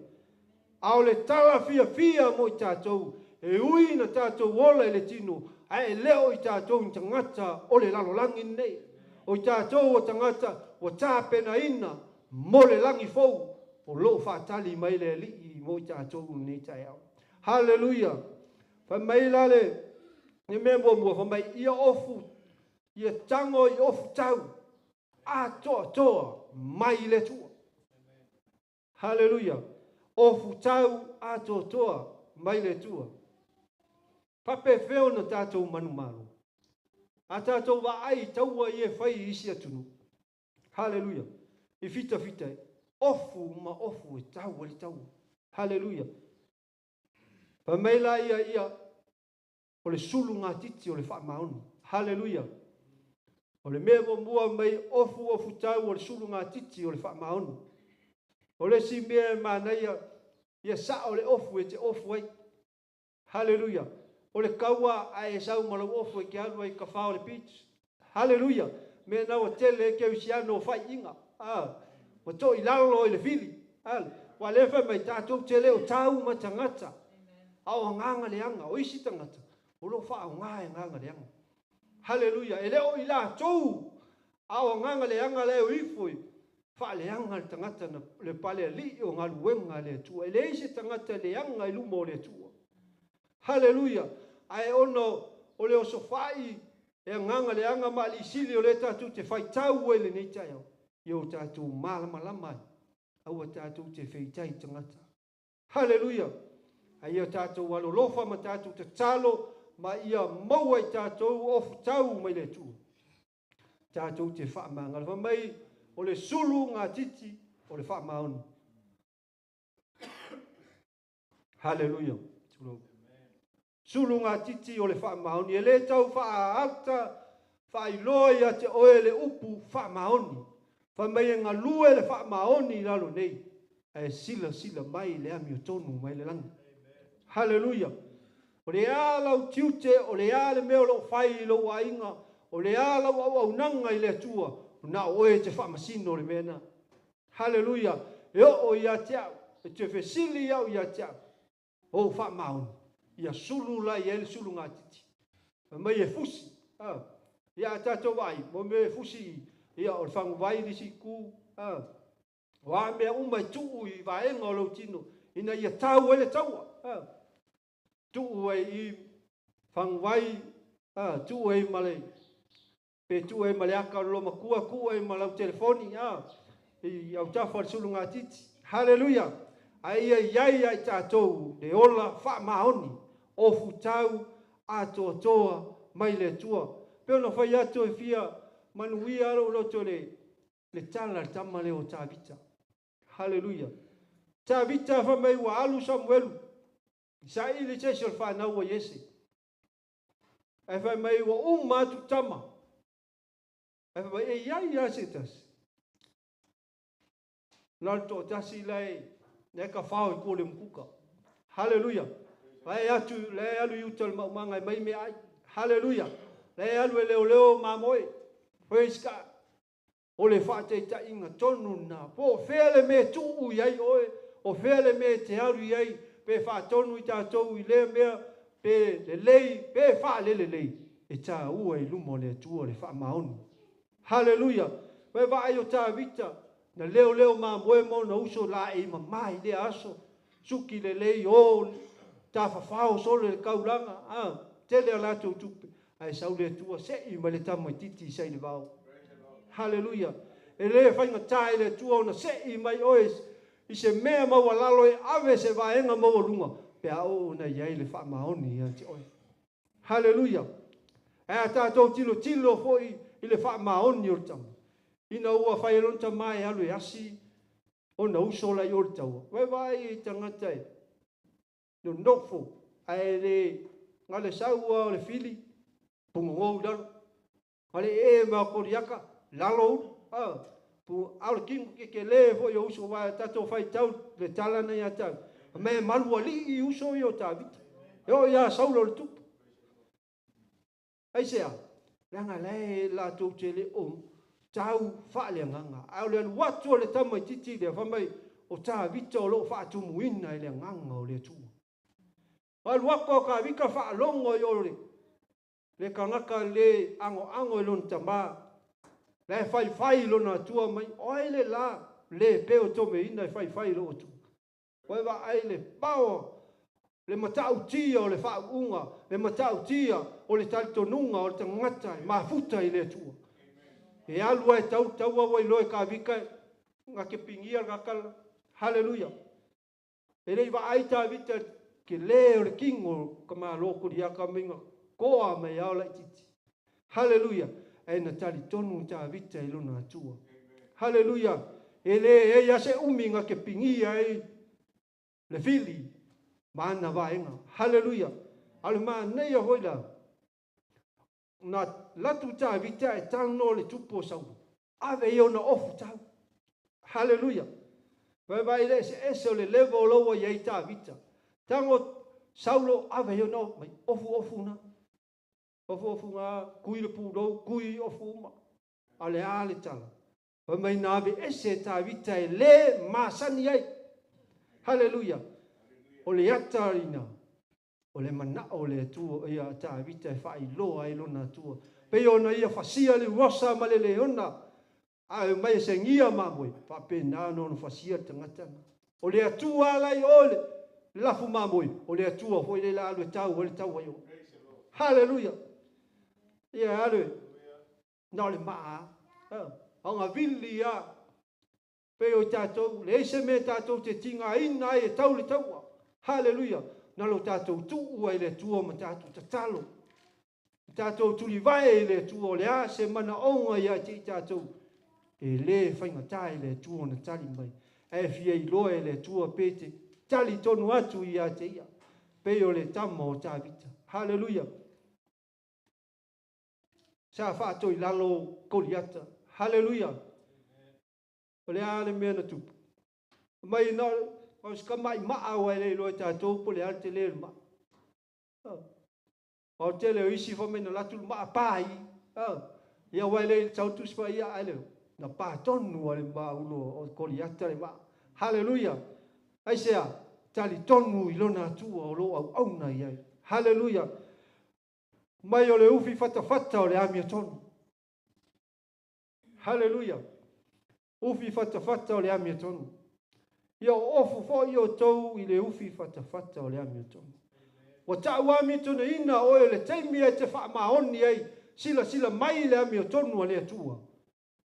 A o le tala fiafia mo i tatou, e ui ina tatou ola i le tino, ae e le o i tatou ni tagata o le lalolagi lenei. O i tatou o tagata ua tapenaina mo le lagi fou, o lo o faatali mai le Alii mo i tatou i lenei taeao. Haleluia! Fai mai la le mea muamua, fai mai, ia ofu, ia tago i ofu tau, atoatoa mai i le Atua. Haleluia! Ofutau atoatoa mai le Atua. Faapefea ona tatou manumalo? A tatou vaai i taua ia e fai i isi atunuu. Haleluia! I fitafita e ofu ma ofu e tau ai le taua. Haleluia! Fai mai la ia ia o le sulu gatiti o le faamaoni. Haleluia! O le mea muamua mai ofu ofutau o le sulu gatiti o le faamaoni. O le isi mea e manaia, ia sao le ofu e te ofu ai. Haleluia! O le kaua a e sau ma lau ofu e te alu ai i ka fa o le beach. Haleluia! Mea na ua tele e kerisiano o faiiga. Ua to'i lalo i le fili. Ua le fai mai tatou te le o tau ma tagata. A o agaga leaga, o isi tagata, o lo o faaaoga e agaga leaga. Haleluia! E le o i latou, a o agaga leaga la e o ifo i faaleaga le tagata na le palealii o galuega a le Atua. E leai se tagata leaga i luma o le Atua. Haleluia! Ae ona o le osofai e agaga leaga ma aliisili o lea tatou te faitau ai lenei taeao, ia o tatou malamalama ai, aua tatou te feitai tagata. Haleluia! A ia tatou alolofa ma tatou tatalo ma ia maua i tatou ofutau mai le Atua. Tatou te faamagalo. Fai mai o le sulu gatiti o le faamaoni. Haleluia. Sulu gatiti o le faamaoni. E le tau faaata faailoa ia te oe le upu faamaoni. Fai mai e galue le faamaoni i lalo nei, ae silasila mai le amiotonu mai le lagi. Haleluia. O le a lau tiute, o le a le mea o loo fai i lou aiga, o le a lau auaunaga i le Atua, na o oe te faamasino o le mea na. Haleluia. E oo ia te au, e te fesili au ia te au, o faamaoni, ia sulu la i ai le sulu gatiti. Fai mai e fusi. Ia a tatou vaai, mo mea e fusi, ia o le faguvai le isi itu, o a mea uma e tuu i vaega o lou tino, ina ia tau ai le taua. Tuu ai i faguvai, tuu ai ma le, pe tuu ai ma le aka o le lomatua, tuu ai ma lau telefoni, i autafa o le sulu gatiti. Haleluia! Ae ia iai ia i tatou le ola faamaoni, ofutau atoatoa mai le Atua. Pe ona fai atu e fia manuia lou loto le tala le tama lea o Tavita. Haleluia! Tavita fai mai ua alu Samuelu, i saili se isi o le fanau a Iese. Ae fai mai ua uma atu tama. Ae fai mai e iai ia se tasi. La le toatasi lai le ka fao i kua le mukuka. Haleluia. Lai atu, lai alu i uta le maumanga e mai mea ai. Haleluia. Lai alu e leo leo mamoe. Praise God. O le whaataitaiga tonu na. Po o fea le mea tuu i ai oe, O fea le mea e te alu i ai, pe faatonu i tatou i lea mea, pe lelei, pe faalelelei, e taua i luma o le Atua le faamaoni. Haleluia! Ua e vaai o Tavita, na leoleo mamoe ma ona uso laei mama i lea aso, suki lelei, o tafafao solo i le taulaga, a, tele a latou tupe, ae sau le Atua sei mai le tamaitiiti sa i le vao. Haleluia! E le faigata i le Atua ona sei mai oe i se mea maualalo e ave se vaega maualuga pe a oo ona i ai le faamaoni ia te oe. Haleluia! Ae a tatou tilotilo foi i le faamaoni o le tama, ina ua fai e lona tama e alu e asi ona uso la i o le taua, ua e vaai i tagata e nonofo ae le gale sau lava o le fili, pugogou i lalo, gale ee ma Koliata, lalo ulu, a, a o le tino tetele foi o uso, aua tatou faitau le tala na ia te au, mea e malualii uso ia o Tavita, e oo ia Saulo o le tupu. Aisea? Leaga la e latou te le o tau faaleagaga. Ae o le alu atu o le tamaitiiti lea, fai mai, o Tavita o lo o faatumuina e le agaga o le Atua. Alu atu o Tavita faalogo i o le tagata le agoago i lona tamā, la e faifai i lona atua mai, o ai le la le pe o tomeina e faifai i lou atua. Ua e vaai le power, le matautia o le faauuga, le matautia o le talitonuga o le tagata e mafuta i le Atua. E alu lava e tau taua ua iloa e Tavita na te pigia le tagata la. Haleluia. E le i vaai Tavita i le tele o le tino o ka malo Koliata mai na toa mai ao laitiiti. Haleluia. Ae na talitonu Tavita i lona Atua. Haleluia. E leai lava se umi na te pigia ai le fili ma ana vaega. Haleluia. A o le manaia foi la, na latu Tavita e talanoa le tupu o Saulo, ave ia ona ofu tau. Haleluia. Vaivai le eseese o le level o lo ua i ai Tavita. Tago Saulo ave ia ona ofu mai, ofu ofu na. Ofu ofu na, kui le pulou, kui ofu uma. A o le a le tala? Fai mai na ave ese e Tavita e le masani ai. Haleluia. O le ata ina, o le manao o le Atua ia Tavita e faailoa ai lona Atua. Pei ona ia fasia le uasa ma le leona, a e mai e segia mamoe, faapena ona ona fasia le tagata na. O le Atua ala i o le lafu mamoe, o le Atua foi le la alu e tau ai le taua i o. Haleluia. Ia alu e na o le maa a, ona vili a, pei o i tatou, leai se mea tatou te tigaina ai e tau le taua. Haleluia. Na lo tatou tuua i le Atua ma tatou tatalo. Tatou tulivae i le Atua, o le a se manaoga ia te i tatou, e le faigata i le Atua ona tali mai. Ae fia iloa e le Atua pe te tali tonu atu ia te ia, pei o le tama o Tavita. Haleluia. Sa faatoilalo Koliata. Haleluia. O le a le mea na tupu? Mai na o se kamai maa ua e le iloa e tatou po le a le tele le maa. O tele o isi fa mai na latu le maa pai. Ia ua e le tau tusi fa ia ai le na pā tonu a le maulo o Koliata le maa. Haleluia. Aisea, tali tonu i lona Atua o lo auauna i ai. Haleluia. Mai o le ufi fatafata o le amiotonu. Haleluia. Ufi fatafata o le amiotonu. Ia o ofu foi o tou i le ufi fatafata o le amiotonu. Ua tau amiotonuina oe o le taimi e te faamaoni ai, silasila mai le amiotonu a le Atua.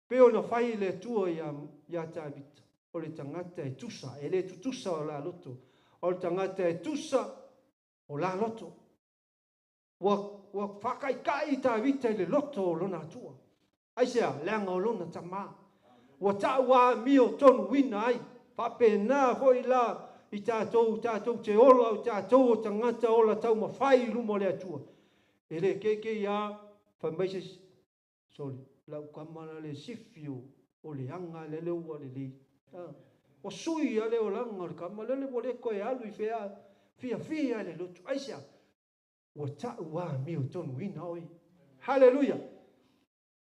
Pe ona fai le Atua ia Tavita, o le tagata e tusa, e le tutusa o la loto. O le tagata e tusa o la loto. Ua whakaikai Tavita i le loto o lona Atua. Aisea, leaga o lona tamā. Ua tau amio tonu wina ai. Faapena foi la i tatou, tatou te ola, o tatou o tagata ola taumafai i luma o le Atua. E le keike ia, fai mai se, sorry, lau kama la le sifi o le anga le le ua lelei. O sui a le olaga o le kama, lele ua le koe alu i fea, fia fia le lotu. Aisea, ua tau amio tonu ina oi. Haleluia.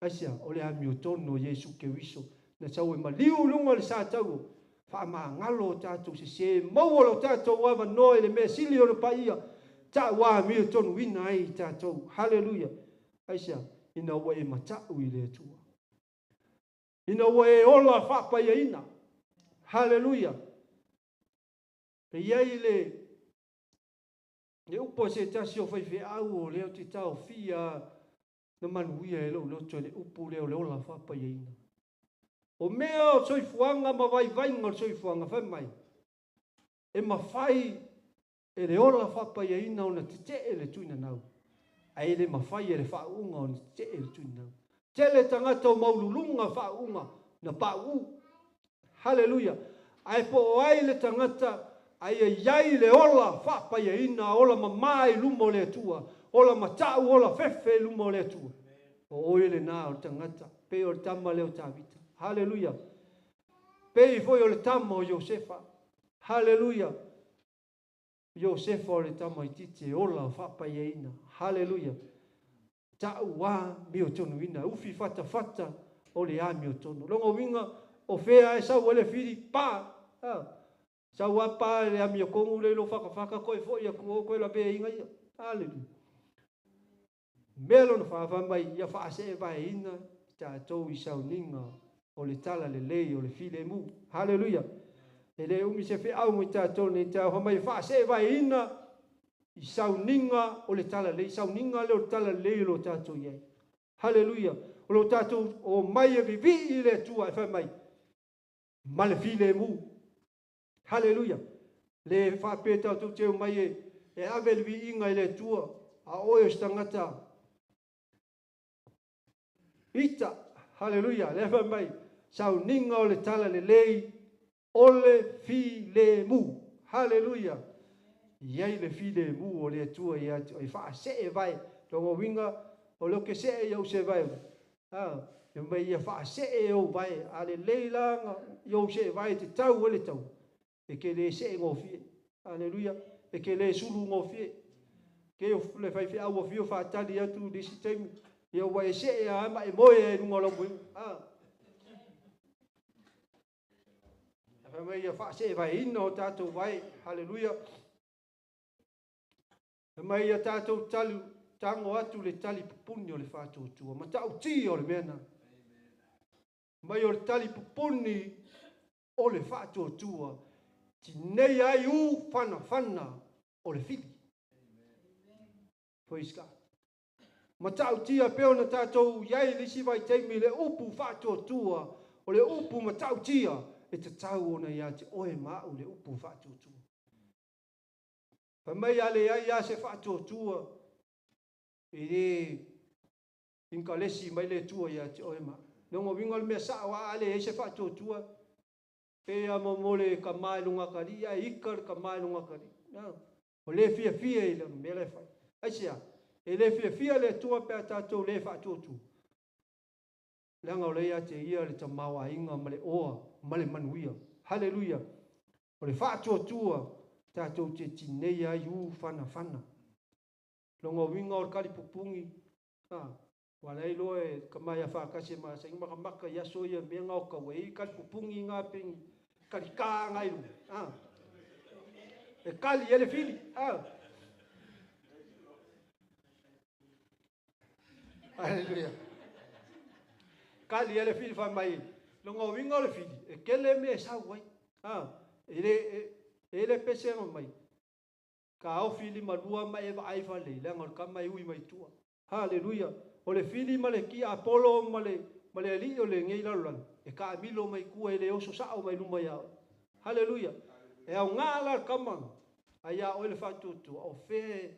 Aisea, o le amio tonu o Iesu Keriso. Na sau e maliu lunga le sa tau. Faamagalo o tatou sesē, maua lo tatou avanoa i le mea sili ona paia, ta'u amiotonuina ai i tatou. Haleluia! Aisea? Ina ua e mata'u i le Atua. Ina ua e ola faapaiaina. Haleluia! E i ai le le upu a se tasi o faifeau o lea ou te taofia na manuia e lou loto i le upu lea o le ola faapaiaina. O mea o le soifuaga ma vaivaiga o le soifuaga, fai mai, e mafai e le ola faapaiaina ona tetee le tuinanau, ae e le mafai e le faauuga ona tetee le tuinanau. Tele tagata o maululuga faauuga na pauu. Haleluia! Ae po o ai le tagata ae i ai le ola faapaiaina, ola mamā i luma o le Atua, ola mata'u, ola fefe i luma o le Atua. O oe lenā o le tagata, pei o le tama lea o Tavita. Haleluia! Pei foi o le tama o Iosefa. Haleluia! Iosefa o le tamaitiiti e ola faapaiaina. Haleluia! Ta'u amiotonuina, ufi fatafata o le amiotonu. Lona uiga, o fea e sau ai le fili? Pa! Sau a pa le amiotonu lea i lou fatafata toe fo'i atu o toe laveaiina ia. Haleluia! Mea lona fa, fai mai, ia faaseevaeina i tatou i sauniga o le tala lelei o le filemu. Haleluia! E le umi se feau mo i tatou nei taeao, fai mai e faaseevaeina i sauniga o le tala lelei, sauniga lea o le tala lelei o lo tatou i ai. Haleluia! O lo tatou omai e vivii i le Atua e fai mai ma le filemu. Haleluia! Le faapea tatou te omai e ave le viiga i le Atua, a oe o se tagata ita. Haleluia! Lea fai mai, sauniga o le tala lelei o le filemu. Haleluia! I ai le filemu o le Atua ia te oe, faasee vae. Lona uiga, o lea ou te see i au se vae. E mai ia faasee ou vae. A lelei la i ou see vae te tau e le tau. E ke le see gofie. Haleluia. E ke le sulu gofie. Ke o le faifeau o fio faatali atu le isi taimi. Ia ua e see a ma e moe ai lunga o lau moega. Fai mai ia faaseevaeina o tatou vae. Haleluia. Fai mai ia tatou tali, tago atu le tali pupuni o le faatuatua. Matautia o le mea na. Mai o le tali pupuni o le faatuatua. Tinei ai u fanafana o le fili. Praise God. Matautia pei ona tatou i ai i le isi vaitaimi i le upu faatuatua, o le upu matautia e tatau ona ia te oe ma a'u le upu faatuatua. Fai mai a leai lava se faatuatua, e le inkalesi mai le Atua ia te oe ma a'u. Lona uiga o le mea sa'o a a leai se faatuatua, pei lava mo le tama i luga atalii ae ika le tama i luga atalii. O le fiafia i lana mea la e fai. Aisea? E le fiafia le Atua pe a tatou le faatuatua. Leaga o la ia te ia le tamaoaiga ma le oa ma le manuia. Haleluia! O le faatuatua tatou te tinei ai u fanafana. Lona uiga o le kalipupugi, a, ua la iloa e tama ia faatasi e masani makamaka i aso ia mea na o tau ai kalipupugi na pengi kalika na i luga, a, e kali ai le fili, a. Haleluia. Kali ai le fili fai mai, lona uiga o le fili, e tele mea e sau ai. A, e le, e le pese mai. Taofi limalua ma e vaai fale, leaga o le tama e ui mai tua. Haleluia! O le fili ma le tiapolo ma le, ma le alii o lenei lalolagi, e taamilo mai tua e le oso sa'o mai luma ia oe. Haleluia! E aoga la le tama, a ia oe le faatuatua, o fea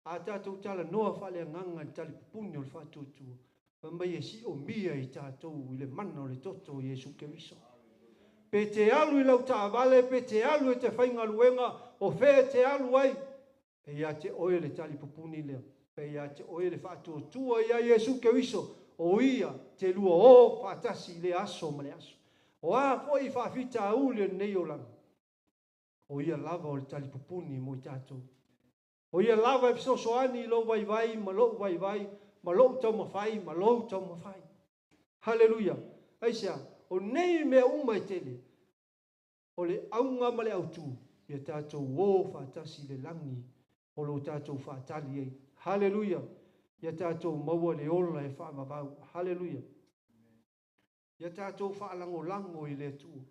a tatou talanoa faaleagaga i le talipupuni o le faatuatua, fai mai e siomia i tatou i le mana o le toto o Iesu Keriso. Pe te alu i lau taavale, pe te alu e te faigaluega, o fea e te alu ai, e ia te oe le talipupuni lea, pe ia te oe le faatuatua ia Iesu Keriso, o ia te lua o faatasi i lea aso ma le aso. O a foi faafitauli o lenei olaga, o ia lava o le talipupuni mo i tatou. O ia lava e fesoasoani i lou vaivai ma lou vaivai, ma lou taumafai ma lou taumafai. Haleluia! Aisea? O nei mea uma e tele. O le auga ma le autu, ia tatou o faatasi i le lagi o lo o tatou faatali ai. Haleluia! Ia tatou maua le ola e faavavau. Haleluia! Ia tatou faalagolago i le Atua.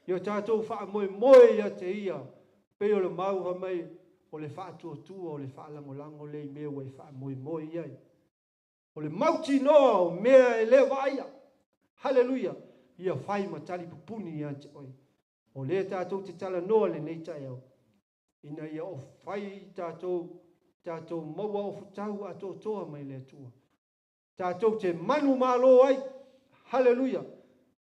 Ia tatou faamoemoe ia te Ia, pei o le mau fai mai, o le faatuatua o le faalagolago lea i mea ua e faamoemoe i ai. O le mautinoa o mea e le vaaia. Haleluia! Ia fai ma tali pupuni ia te oe. O lea tatou te talanoa lenei taeao, ina ia o fai tatou, tatou maua ofutau atoatoa mai le Atua. Tatou te manumalo ai. Haleluia!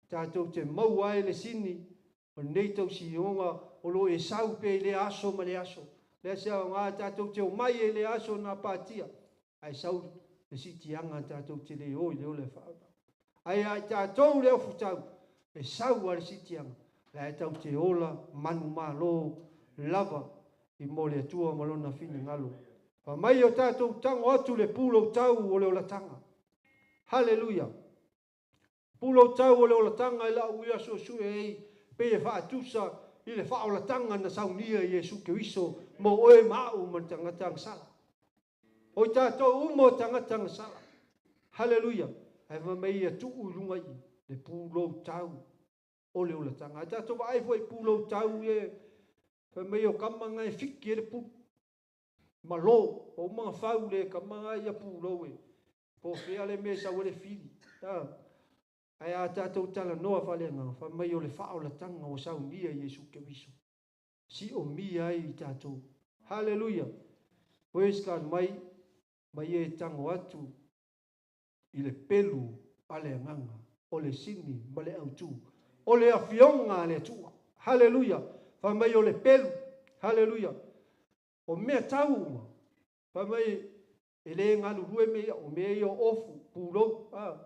Tatou te maua ai le sini o lenei tausioga o lo o e sau pea i lea aso ma lea aso. Lea se aoga tatou te omai ai i lea aso na apatia, ae sau le siitiaga tatou te le o i le ola e faaauau. Ae ia i tatou le ofutau, e sau lava le siitiaga, la e tau te ola manumalo lava i mo le Atua ma lona finagalo. Fai mai o tatou tago atu le puloutau o le olataga. Haleluia! Puloutau o le olataga i lau ia suesue ai pei e faatusa i le faaolataga na saunia i Iesu Keriso mo oe ma au ma le tagata agasala. O i tatou uma o tagata agasala. Haleluia! Ae fai mai ia tuu i luga i le puloutau o le olataga. Ae tatou vaai foi i puloutau e fai mai o kama na e fiki e le pulu. Malo, ua uma ona fau le kama ia pulou e po o fea le mea e sau ai le fili. Ae a tatou talanoa faaleagaga, fai mai o le faaolataga ua saunia i Iesu Keriso. Siomia ai i tatou. Haleluia! Praise God mai, mai e tago atu i le pelu a le agaga, o le sini ma le autu, o le afioga a le Atua. Haleluia! Fai mai o le pelu. Haleluia! O mea tau uma, fai mai e le galulue mea ia, o mea ia o ofu, pulou, a.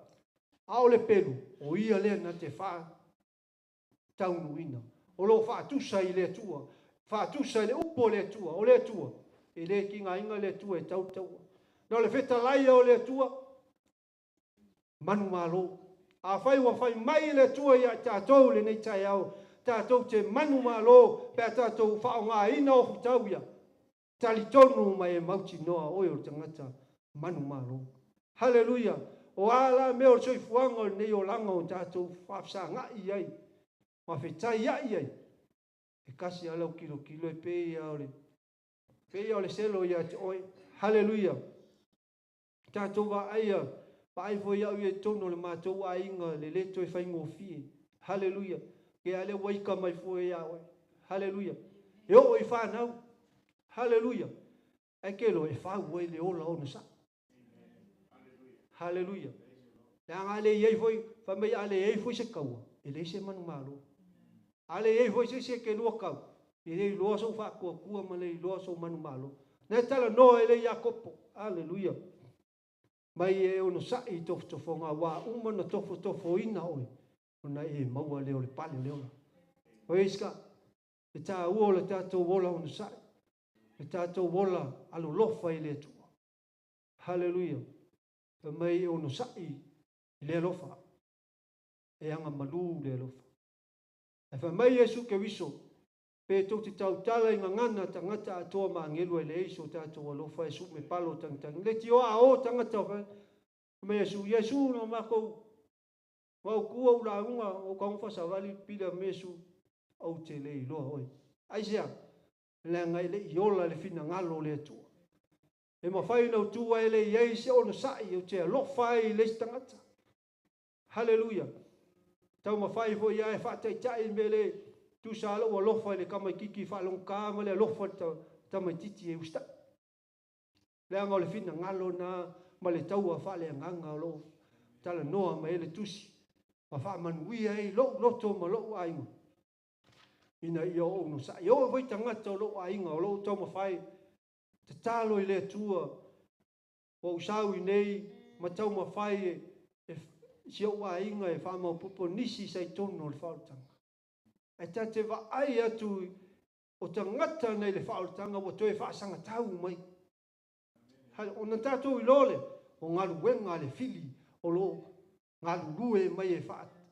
A o le pelu, o ia lea na te faataunuuina. O lo o faatusa i le Atua, faatusa i le upu o le Atua, o le Atua, e le tigaina le Atua e tau le taua. Na o le fetalaia o le Atua, manumalo. Afai ua fai mai le Atua ia i tatou i lenei taeao, tatou te manumalo pe a tatou faaaogaina ofutau ia, talitonu ma e mautinoa oe o le tagata manumalo. Haleluia! O a la mea o le soifuaga o lenei olaga o tatou faafesagai ai ma fetaiai ai, e kasi lava lau tilotilo e pei lava o le, pei lava o le selo ia te oe. Haleluia! Tatou vaaia, vaai foi au ia i totonu o le matou aiga le le toe faigofie. Haleluia. Ke a lea ua ika mai fua ia oe. Haleluia. E oo i fanau. Haleluia. Ae ke loa e fau ai le ola ona sa. Haleluia. Leaga a le i ai foi, fai mai a le i ai foi se kaua, e leai se manumalo. A le i ai foi se isi e ke lua kau, e le iloa sou faatuatua ma le iloa sou manumalo. Na e talanoa e le Iakopo. Aleluia. Mai e onosai i tofotofoga aua uma na tofotofoina oe, ona e maua lea o le pale o le ola. Praise God. E tāua o le tatou ola onosai, le tatou ola alolofa i le Atua. Haleluia. Fai mai e onosai i le alofa, e agamalu le alofa. Ae fai mai Iesu Keriso, Pe tou te tautala i gagana tagata atoa ma agelu ai leai so tatou alofa e sume palo tagitagi le tio a o tagata fai mai Iesu, Iesu na makou maukua u lauga o kaoga fasavali pila me Iesu ou te le iloa oe. Aisea? Leaga e le i ola le finagalo o le Atua. E mafai ona ou tu ae le i ai se onosai ou te alofa ai i le isi tagata. Haleluia! Taumafai foi ia e faataitai le mea le tusa a lou alofa i le tamaititi faalogotā ma le alofa i le tamaititi e usitai. Leaga o le finagalo na ma le taua faaleagaga o lo o talanoa mai ai le tusi ma faamanuia ai lou loto ma lou aiga ina ia ou onosai. E oo foi tagata o lou aiga o lo o taumafai tatalo i le Atua. Ua ou sau i nei ma taumafai e si ou aiga e faamaopoopo nisi sa i totonu o le faaolataga. Ae ta te vaai atu o tagata nei le faaolataga ua toe faasagatau mai. Ona tatou iloa lea, o galuega a le fili o lo o galulue mai e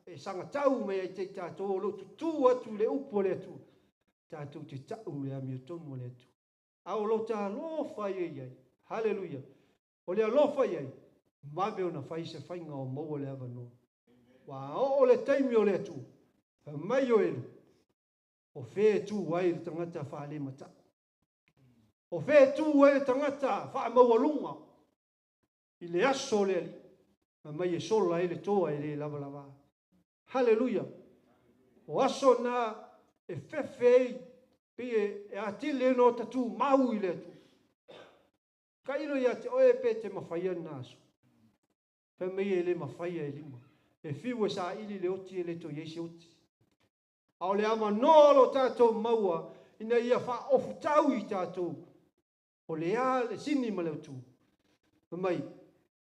e sagatau mai ai te i tatou o lo o tutū atu i le upu a le Atua, tatou te ta'u le amiotonu a le Atua. A o lo ta alofa ia i ai, haleluia, o le alofa i ai, vave ona fai se faiga o maua le avanoa. Ua oo le taimi o le Atua, fai mai Ioelu, o fea e tu ai le tagata faalemata'u? O fea e tu ai le tagata faamaualuga i le aso o le Alii? Fai mai e sola ai le toa e le lavalava. Haleluia! O aso na e fefe ai pei e atili ai ona ota tumau i le Atua. Tailo ia te oe pe te mafaia lena aso. Fai mai e le mafaia e lima. E fiu e saili le oti e le toe i ai se oti. A o le avanoa o lo o tatou maua ina ia faaofutau i tatou, o le a le sini ma le autu? Fai mai,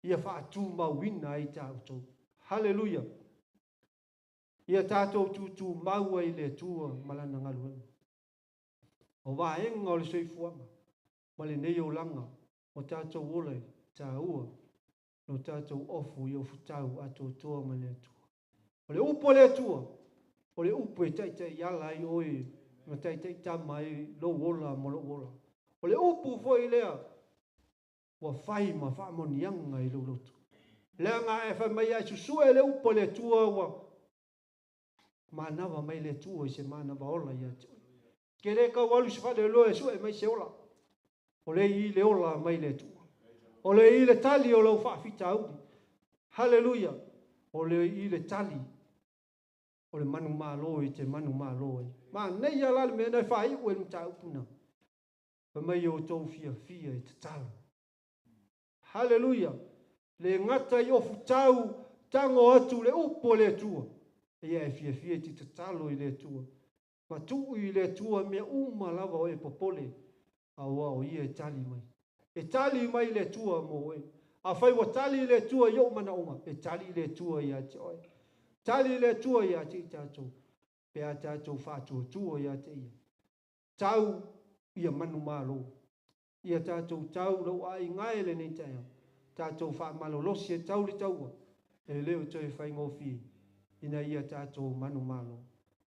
ia faatumauina ai tatou. Haleluia! Ia tatou tutumau ai i le Atua ma Lana galuega. O vaega o le soifuaga ma lenei olaga o tatou ola e taua lo tatou ofu i ofutau atoatoa ma le Atua. O le upu a le Atua, o le upu e taitaiala ai oe ma taitaitama ai lou ola ma lou ola. O le upu foi lea ua fai ma faamanuiaga i lou loto. Leaga e fai mai ai susue le upu a le Atua ua manava mai le Atua i se manava ola ia te oe. Ke le kau alu se faaleloa e sue mai se ola. O le i le ola mai le Atua. O le i le tali o lau faafitauli. Haleluia! O le i le tali o le manumalo i te manumalo ai. Manaia la le mea na e faaiu e le mataupu na. Fai mai outou fiafia e tatalo. Haleluia! Le gata i ofutau tago atu le upu a le Atua. Ia e fiafia e te tatalo i le Atua. Ma tuu i le Atua mea uma lava o e popole, aua o ia e tali mai. E tali mai le Atua mo oe. Afai ua tali le Atua i ou manaoga, e tali le Atua ia te oe. Tali le Atua ia te i tatou, pe a tatou faatuatua ia te ia. Tau ia manumalo. Ia tatou tau lau aiga e lenei taeao. Tatou faamalolosi e tau le taua, e le o toe faigofie ina ia tatou manumalo.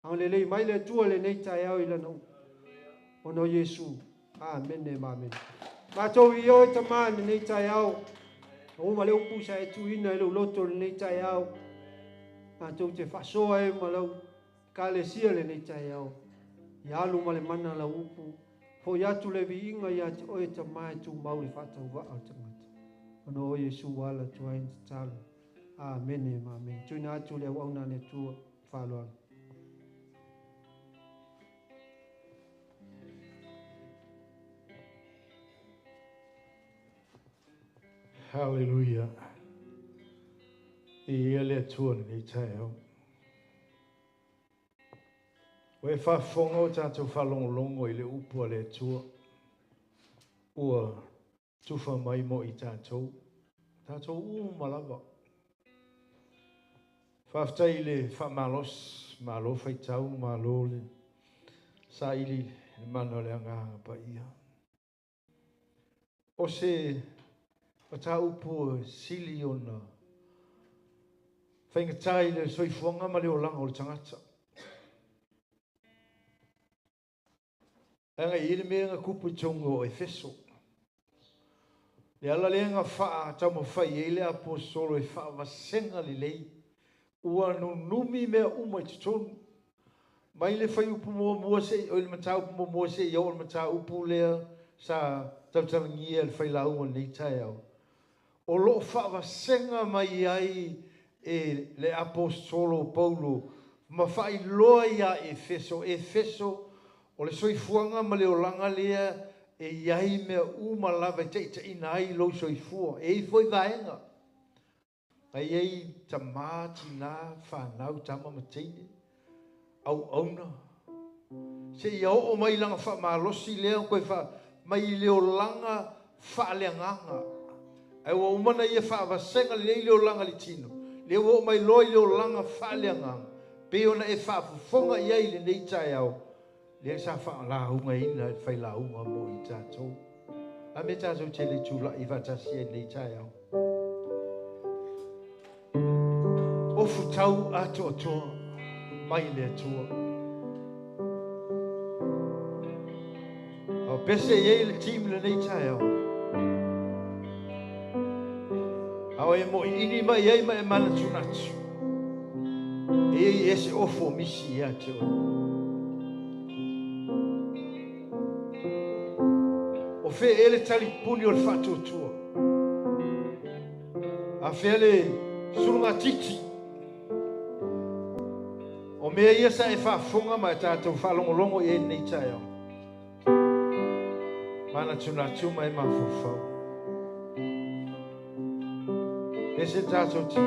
Agalelei mai le Atua lenei taeao i Lana upu. Ona o Iesu. Amene ma amene. Matou i oe Tama i lenei taeao. O uma le upu sa e tuuina i lou loto i lenei taeao. Matou te faasoa e ma lau ekalesia lenei taeao. Ia alu ma le mana lau upu. Foi atu le viiga ia te oe Tama e tumau le faatauvaa o le tagata. Ona o Iesu ua ala atu ai na tatalo. Amene ma amene. Tuuina atu le auauna a le Atua. Faaaloalo. Hallelujah. Viia le Atua lenei taeao. Ua e faafofoga o tatou faalogologo i le upu a le Atua ua tufa mai mo i tatou, tatou uma lava. Faafetai i le faamalosi, malo faitau, malo le saili le mana o le Agaga Paia. O se mataupu e sili ona faigata i le soifuaga ma le olaga o le tagata. Leaga e i ai le mea na tupu i totonu o Efeso. Le ala lea na faataumafai ai le aposolo e faavasega lelei, ua nunumi mea uma i totonu. Mai le fuaiupu muamua seia, oi le mataupu muamua seia oo i le mataupu lea sa tautalagia e le failauga i lenei taeao, o lo o faavasega mai ai e le aposolo o Paulo ma faailoa ia Efeso, Efeso, o le soifuaga ma le olaga lea e i ai mea uma lava e taitaiina ai lou soifua. E i ai foi vaega na i ai tama, tina, fanau, tama ma teine, auauna, seia oo mai i lana faamalosi lea toe faa mai i le olaga faaleagaga. Ae ua uma ona ia faavasega lelei le olaga i le tino, lea ua oo mai loa i le olaga faaleagaga, pei ona e faafofoga i ai i lenei taeao, lea sa faalaugaina e le failauga mo i tatou. A mea tatou te le tulai faatasi ai i lenei taeao? Ofu. tau atoatoa mai le Atua. O pese i ei le team lenei taeao. Ao e mo i ini mai ei ma e manatunatu. E ei ese ofo misi ia te oe. O fe ele tali puni o le whaatuatua. A fea le surunga titi. O mea ia sa e whaafonga ma e tātou whaalongolongo i e nei taeao. Manatunatu ma e mafofau. Ese tātou ti.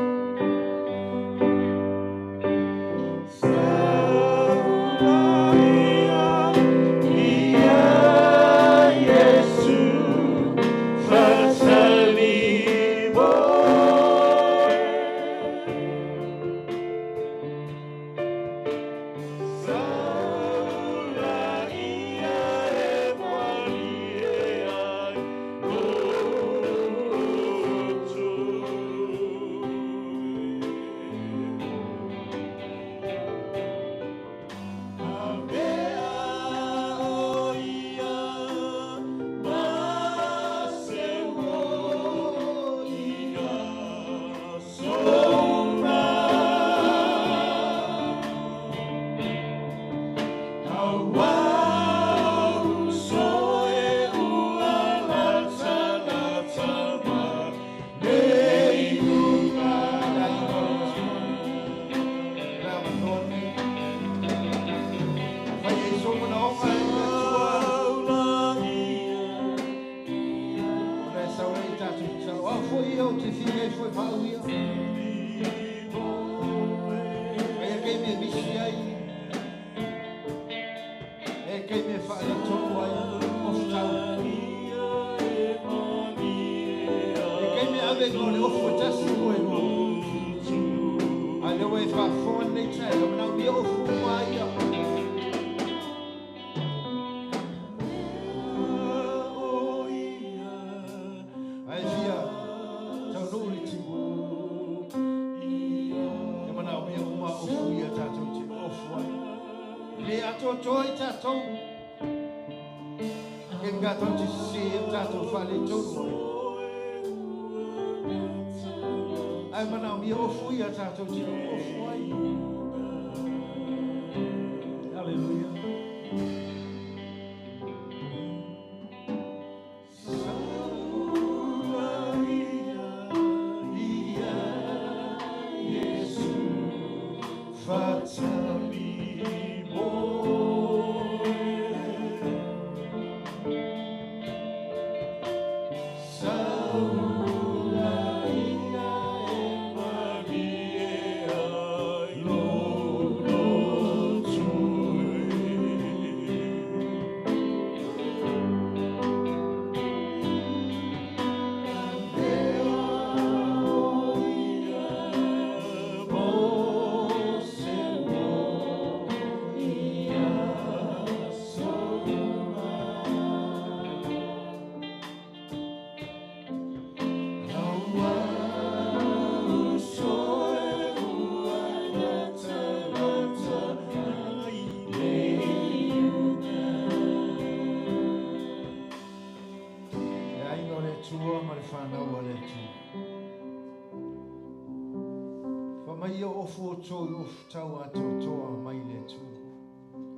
Tau atoatoa mai le Atua.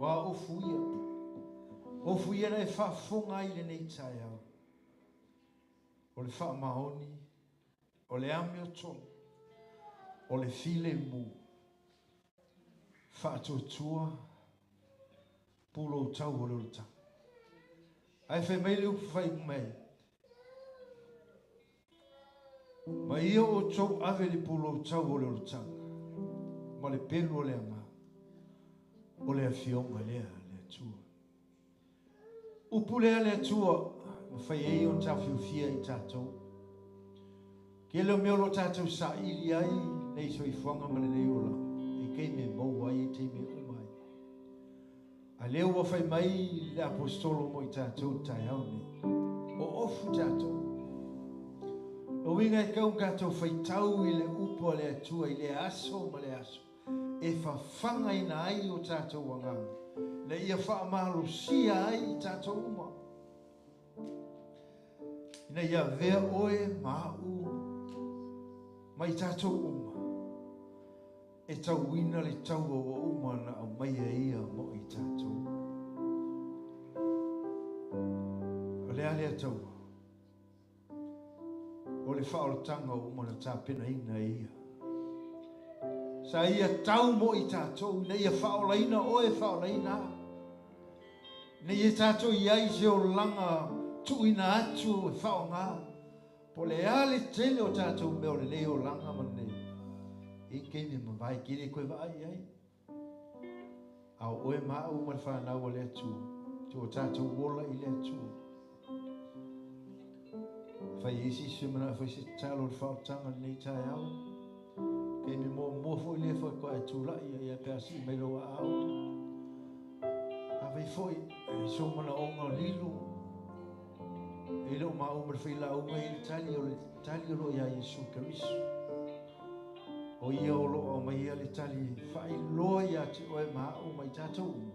Wa ofu ia. Ofu ia na e whaafonga i lenei taeao. O le whaamaoni, o le amiotonu, o le filemu. Whaatuatua, pulou tau o le olotanga. Ai whai mai le upu whai mai. Ma ia o tau ave le pulou tau o le olotanga. Ma le pelu o le anga, o le afionga lea le Atua. Upu lea le Atua, ma whai ei o tāwhiuwhia i tātou. Ke leo mea o lo tātou sa ili ai, nei soifuanga ma le nei ola, e kei me mau ai, e te me uma ai. A leo ua whai mai le apostolo mo i tātou tai au nei. O ofu tātou. O winga e kau tātou whai tau i le upu a le Atua, i le aso ma le aso. e fafagaina ai o tatou agaga, ina ia faamalosia ai i tatou uma. Ina ia avea oe ma a'u ma i tatou uma e tauina le taua ua uma ona aumaia e Ia mo i tatou. O le a lea taua? O le faaolataga ua uma ona tapenaina e Ia. Sa Ia tau mo i tatou ina ia faaolaina oe, faaolaina au. Ina ia tatou i ai i se olaga tuuina atu e faaaoga, po o le a le tele o tatou mea o lenei olaga ma lenei, e i ai taimi e mavae tele e toe vaai i ai. A o oe ma au ma le fanau a le Atua, tuu o tatou ola i le Atua. Fai ai se isi manao e fai se tatalo o le faaolataga i lenei taeao. Taimi muamua foi lea faatoa e tulai ai pe a sii mai lou aao. Afai foi e sou manaoga lilo e le o maua ma le failauga i le tali o le tali o lo o iā Iesu Keriso. O ia o lo o aumaia le tali faailoa ia te oe ma au ma i tatou uma.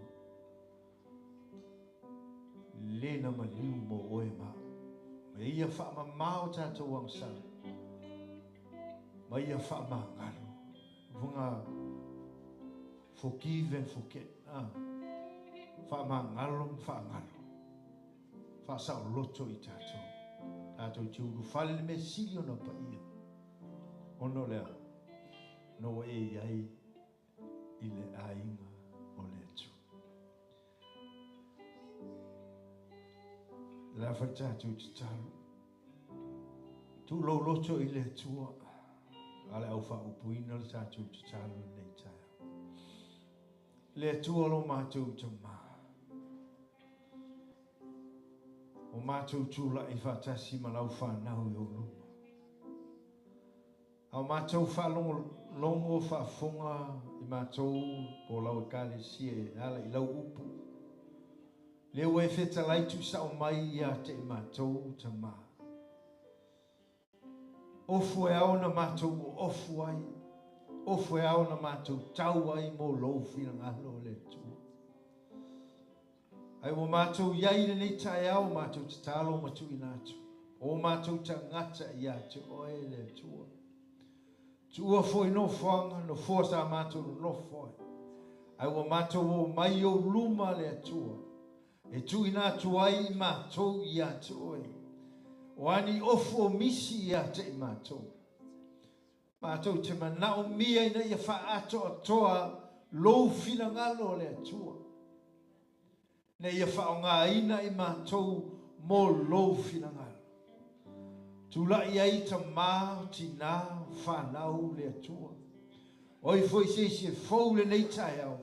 Le na maliu mo oe ma au. Ma ia faamamao tatou agasala. Ma ia faamagalo. Uaga forgive and forget. Ah. Faamagalo ma faagalo. Faasaoloto i tatou. Tatou te ulufale le mea sili ona paia. Ona o le a? Ona ua e i ai i le aiga o le Atua. Le a fai tatou tatalo. Tuulou loto i le Atua, a le au faaupuina le tatou tatalo lenei taeao. Le Atua lo matou Tamā, o matou tula'i faatasi ma lau fanau i ou luma. A o matou faalogologo faafofoga i matou po o lau Ekalesia e ala i lau upu, lea ua e fetalai tuusao mai ia te i matou, Tamā. Ofu e ao na matou oofu ai, ofu e ao na matou tau ai mo lou finagalo, le Atua. Ai ua matou i ai i lenei taeao, matou tatalo ma tuuina atu o matou tagata ia te oe, le Atua. Tuua foi nofoaga, nofoa sa matou nonofo ai. Ai ua matou o mai i ou luma, le Atua, e tuuina atu ai i matou ia te oe. O a ni ofu o misi ia te i matou. Matou te manaomia ina ia faaatoatoa lou finagalo o le Atua, ina ia faaaogaina i matou mo lou finagalo. Tulai ai tamā, tinā, fanau le Atua. O ai foi se isi e fou lenei taeao,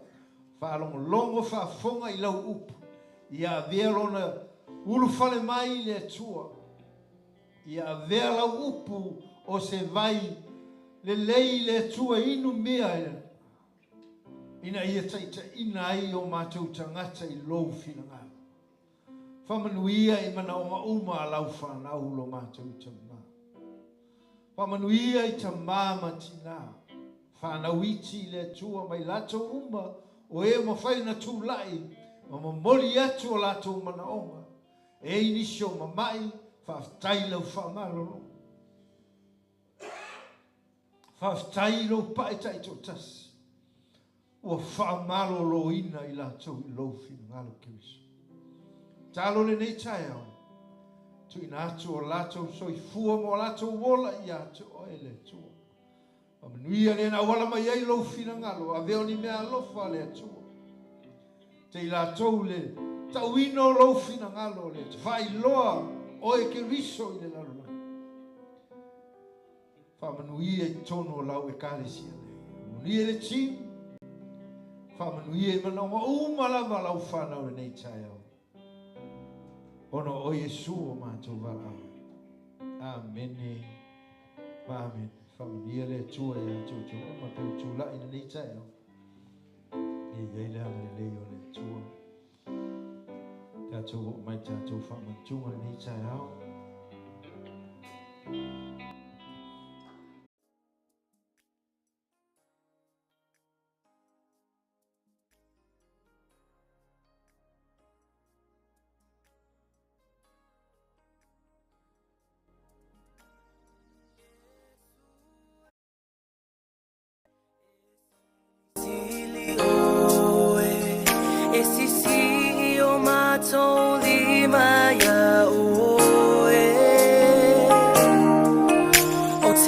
faalogologo faafofoga i lau upu, ia avea lona ulufale mai i le Atua. Ia avea lau upu o se vai lelei i le Atua e inumia ina ia taitaiina ai o matou tagata i lou finagalo. Faamanuia i manaoga uma a lau fanau lo matou tamā. Faamanuia i tamā ma tinā, fanau iti i le Atua mai latou uma o e mafai ona tulai ma momoli atu o latou manaoga. E i nisi o mama'i, faafetai i lau faamalolo. Faafetai i lou pa'i taitoatasi ua faamaloloina i latou i lou finagalo Keriso. Talo lenei taeao, tuuina atu o latou soifua ma o latou ola ia te oe le Atua. Faamanuia lea na auala mai ai lou finagalo, avea o ni mea alofa a le Atua. Te i latou le tauina o lou finagalo, le te faailoa oe Keriso i le lalolagi. Faamanuia i totonu o lau Ekalesia nei. Faamanuia i le team. Faamanuia i manaoga uma lava lau fanau lenei taeao. Ona o Iesu o matou valaau. Amene ma amene. Faamanuia le Atua ia te outou uma pe ua tulai lenei taeao. Ia i ai le agalelei o le Atua. Tatou oo mai tatou faamantuga lenei taeao.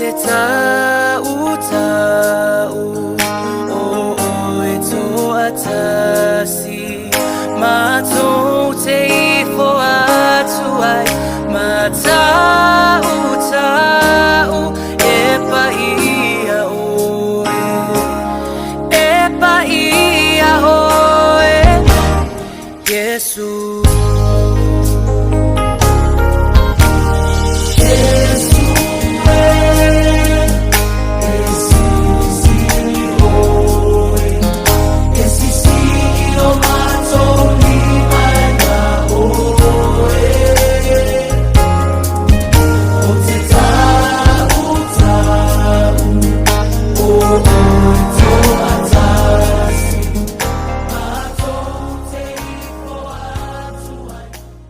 te taeao.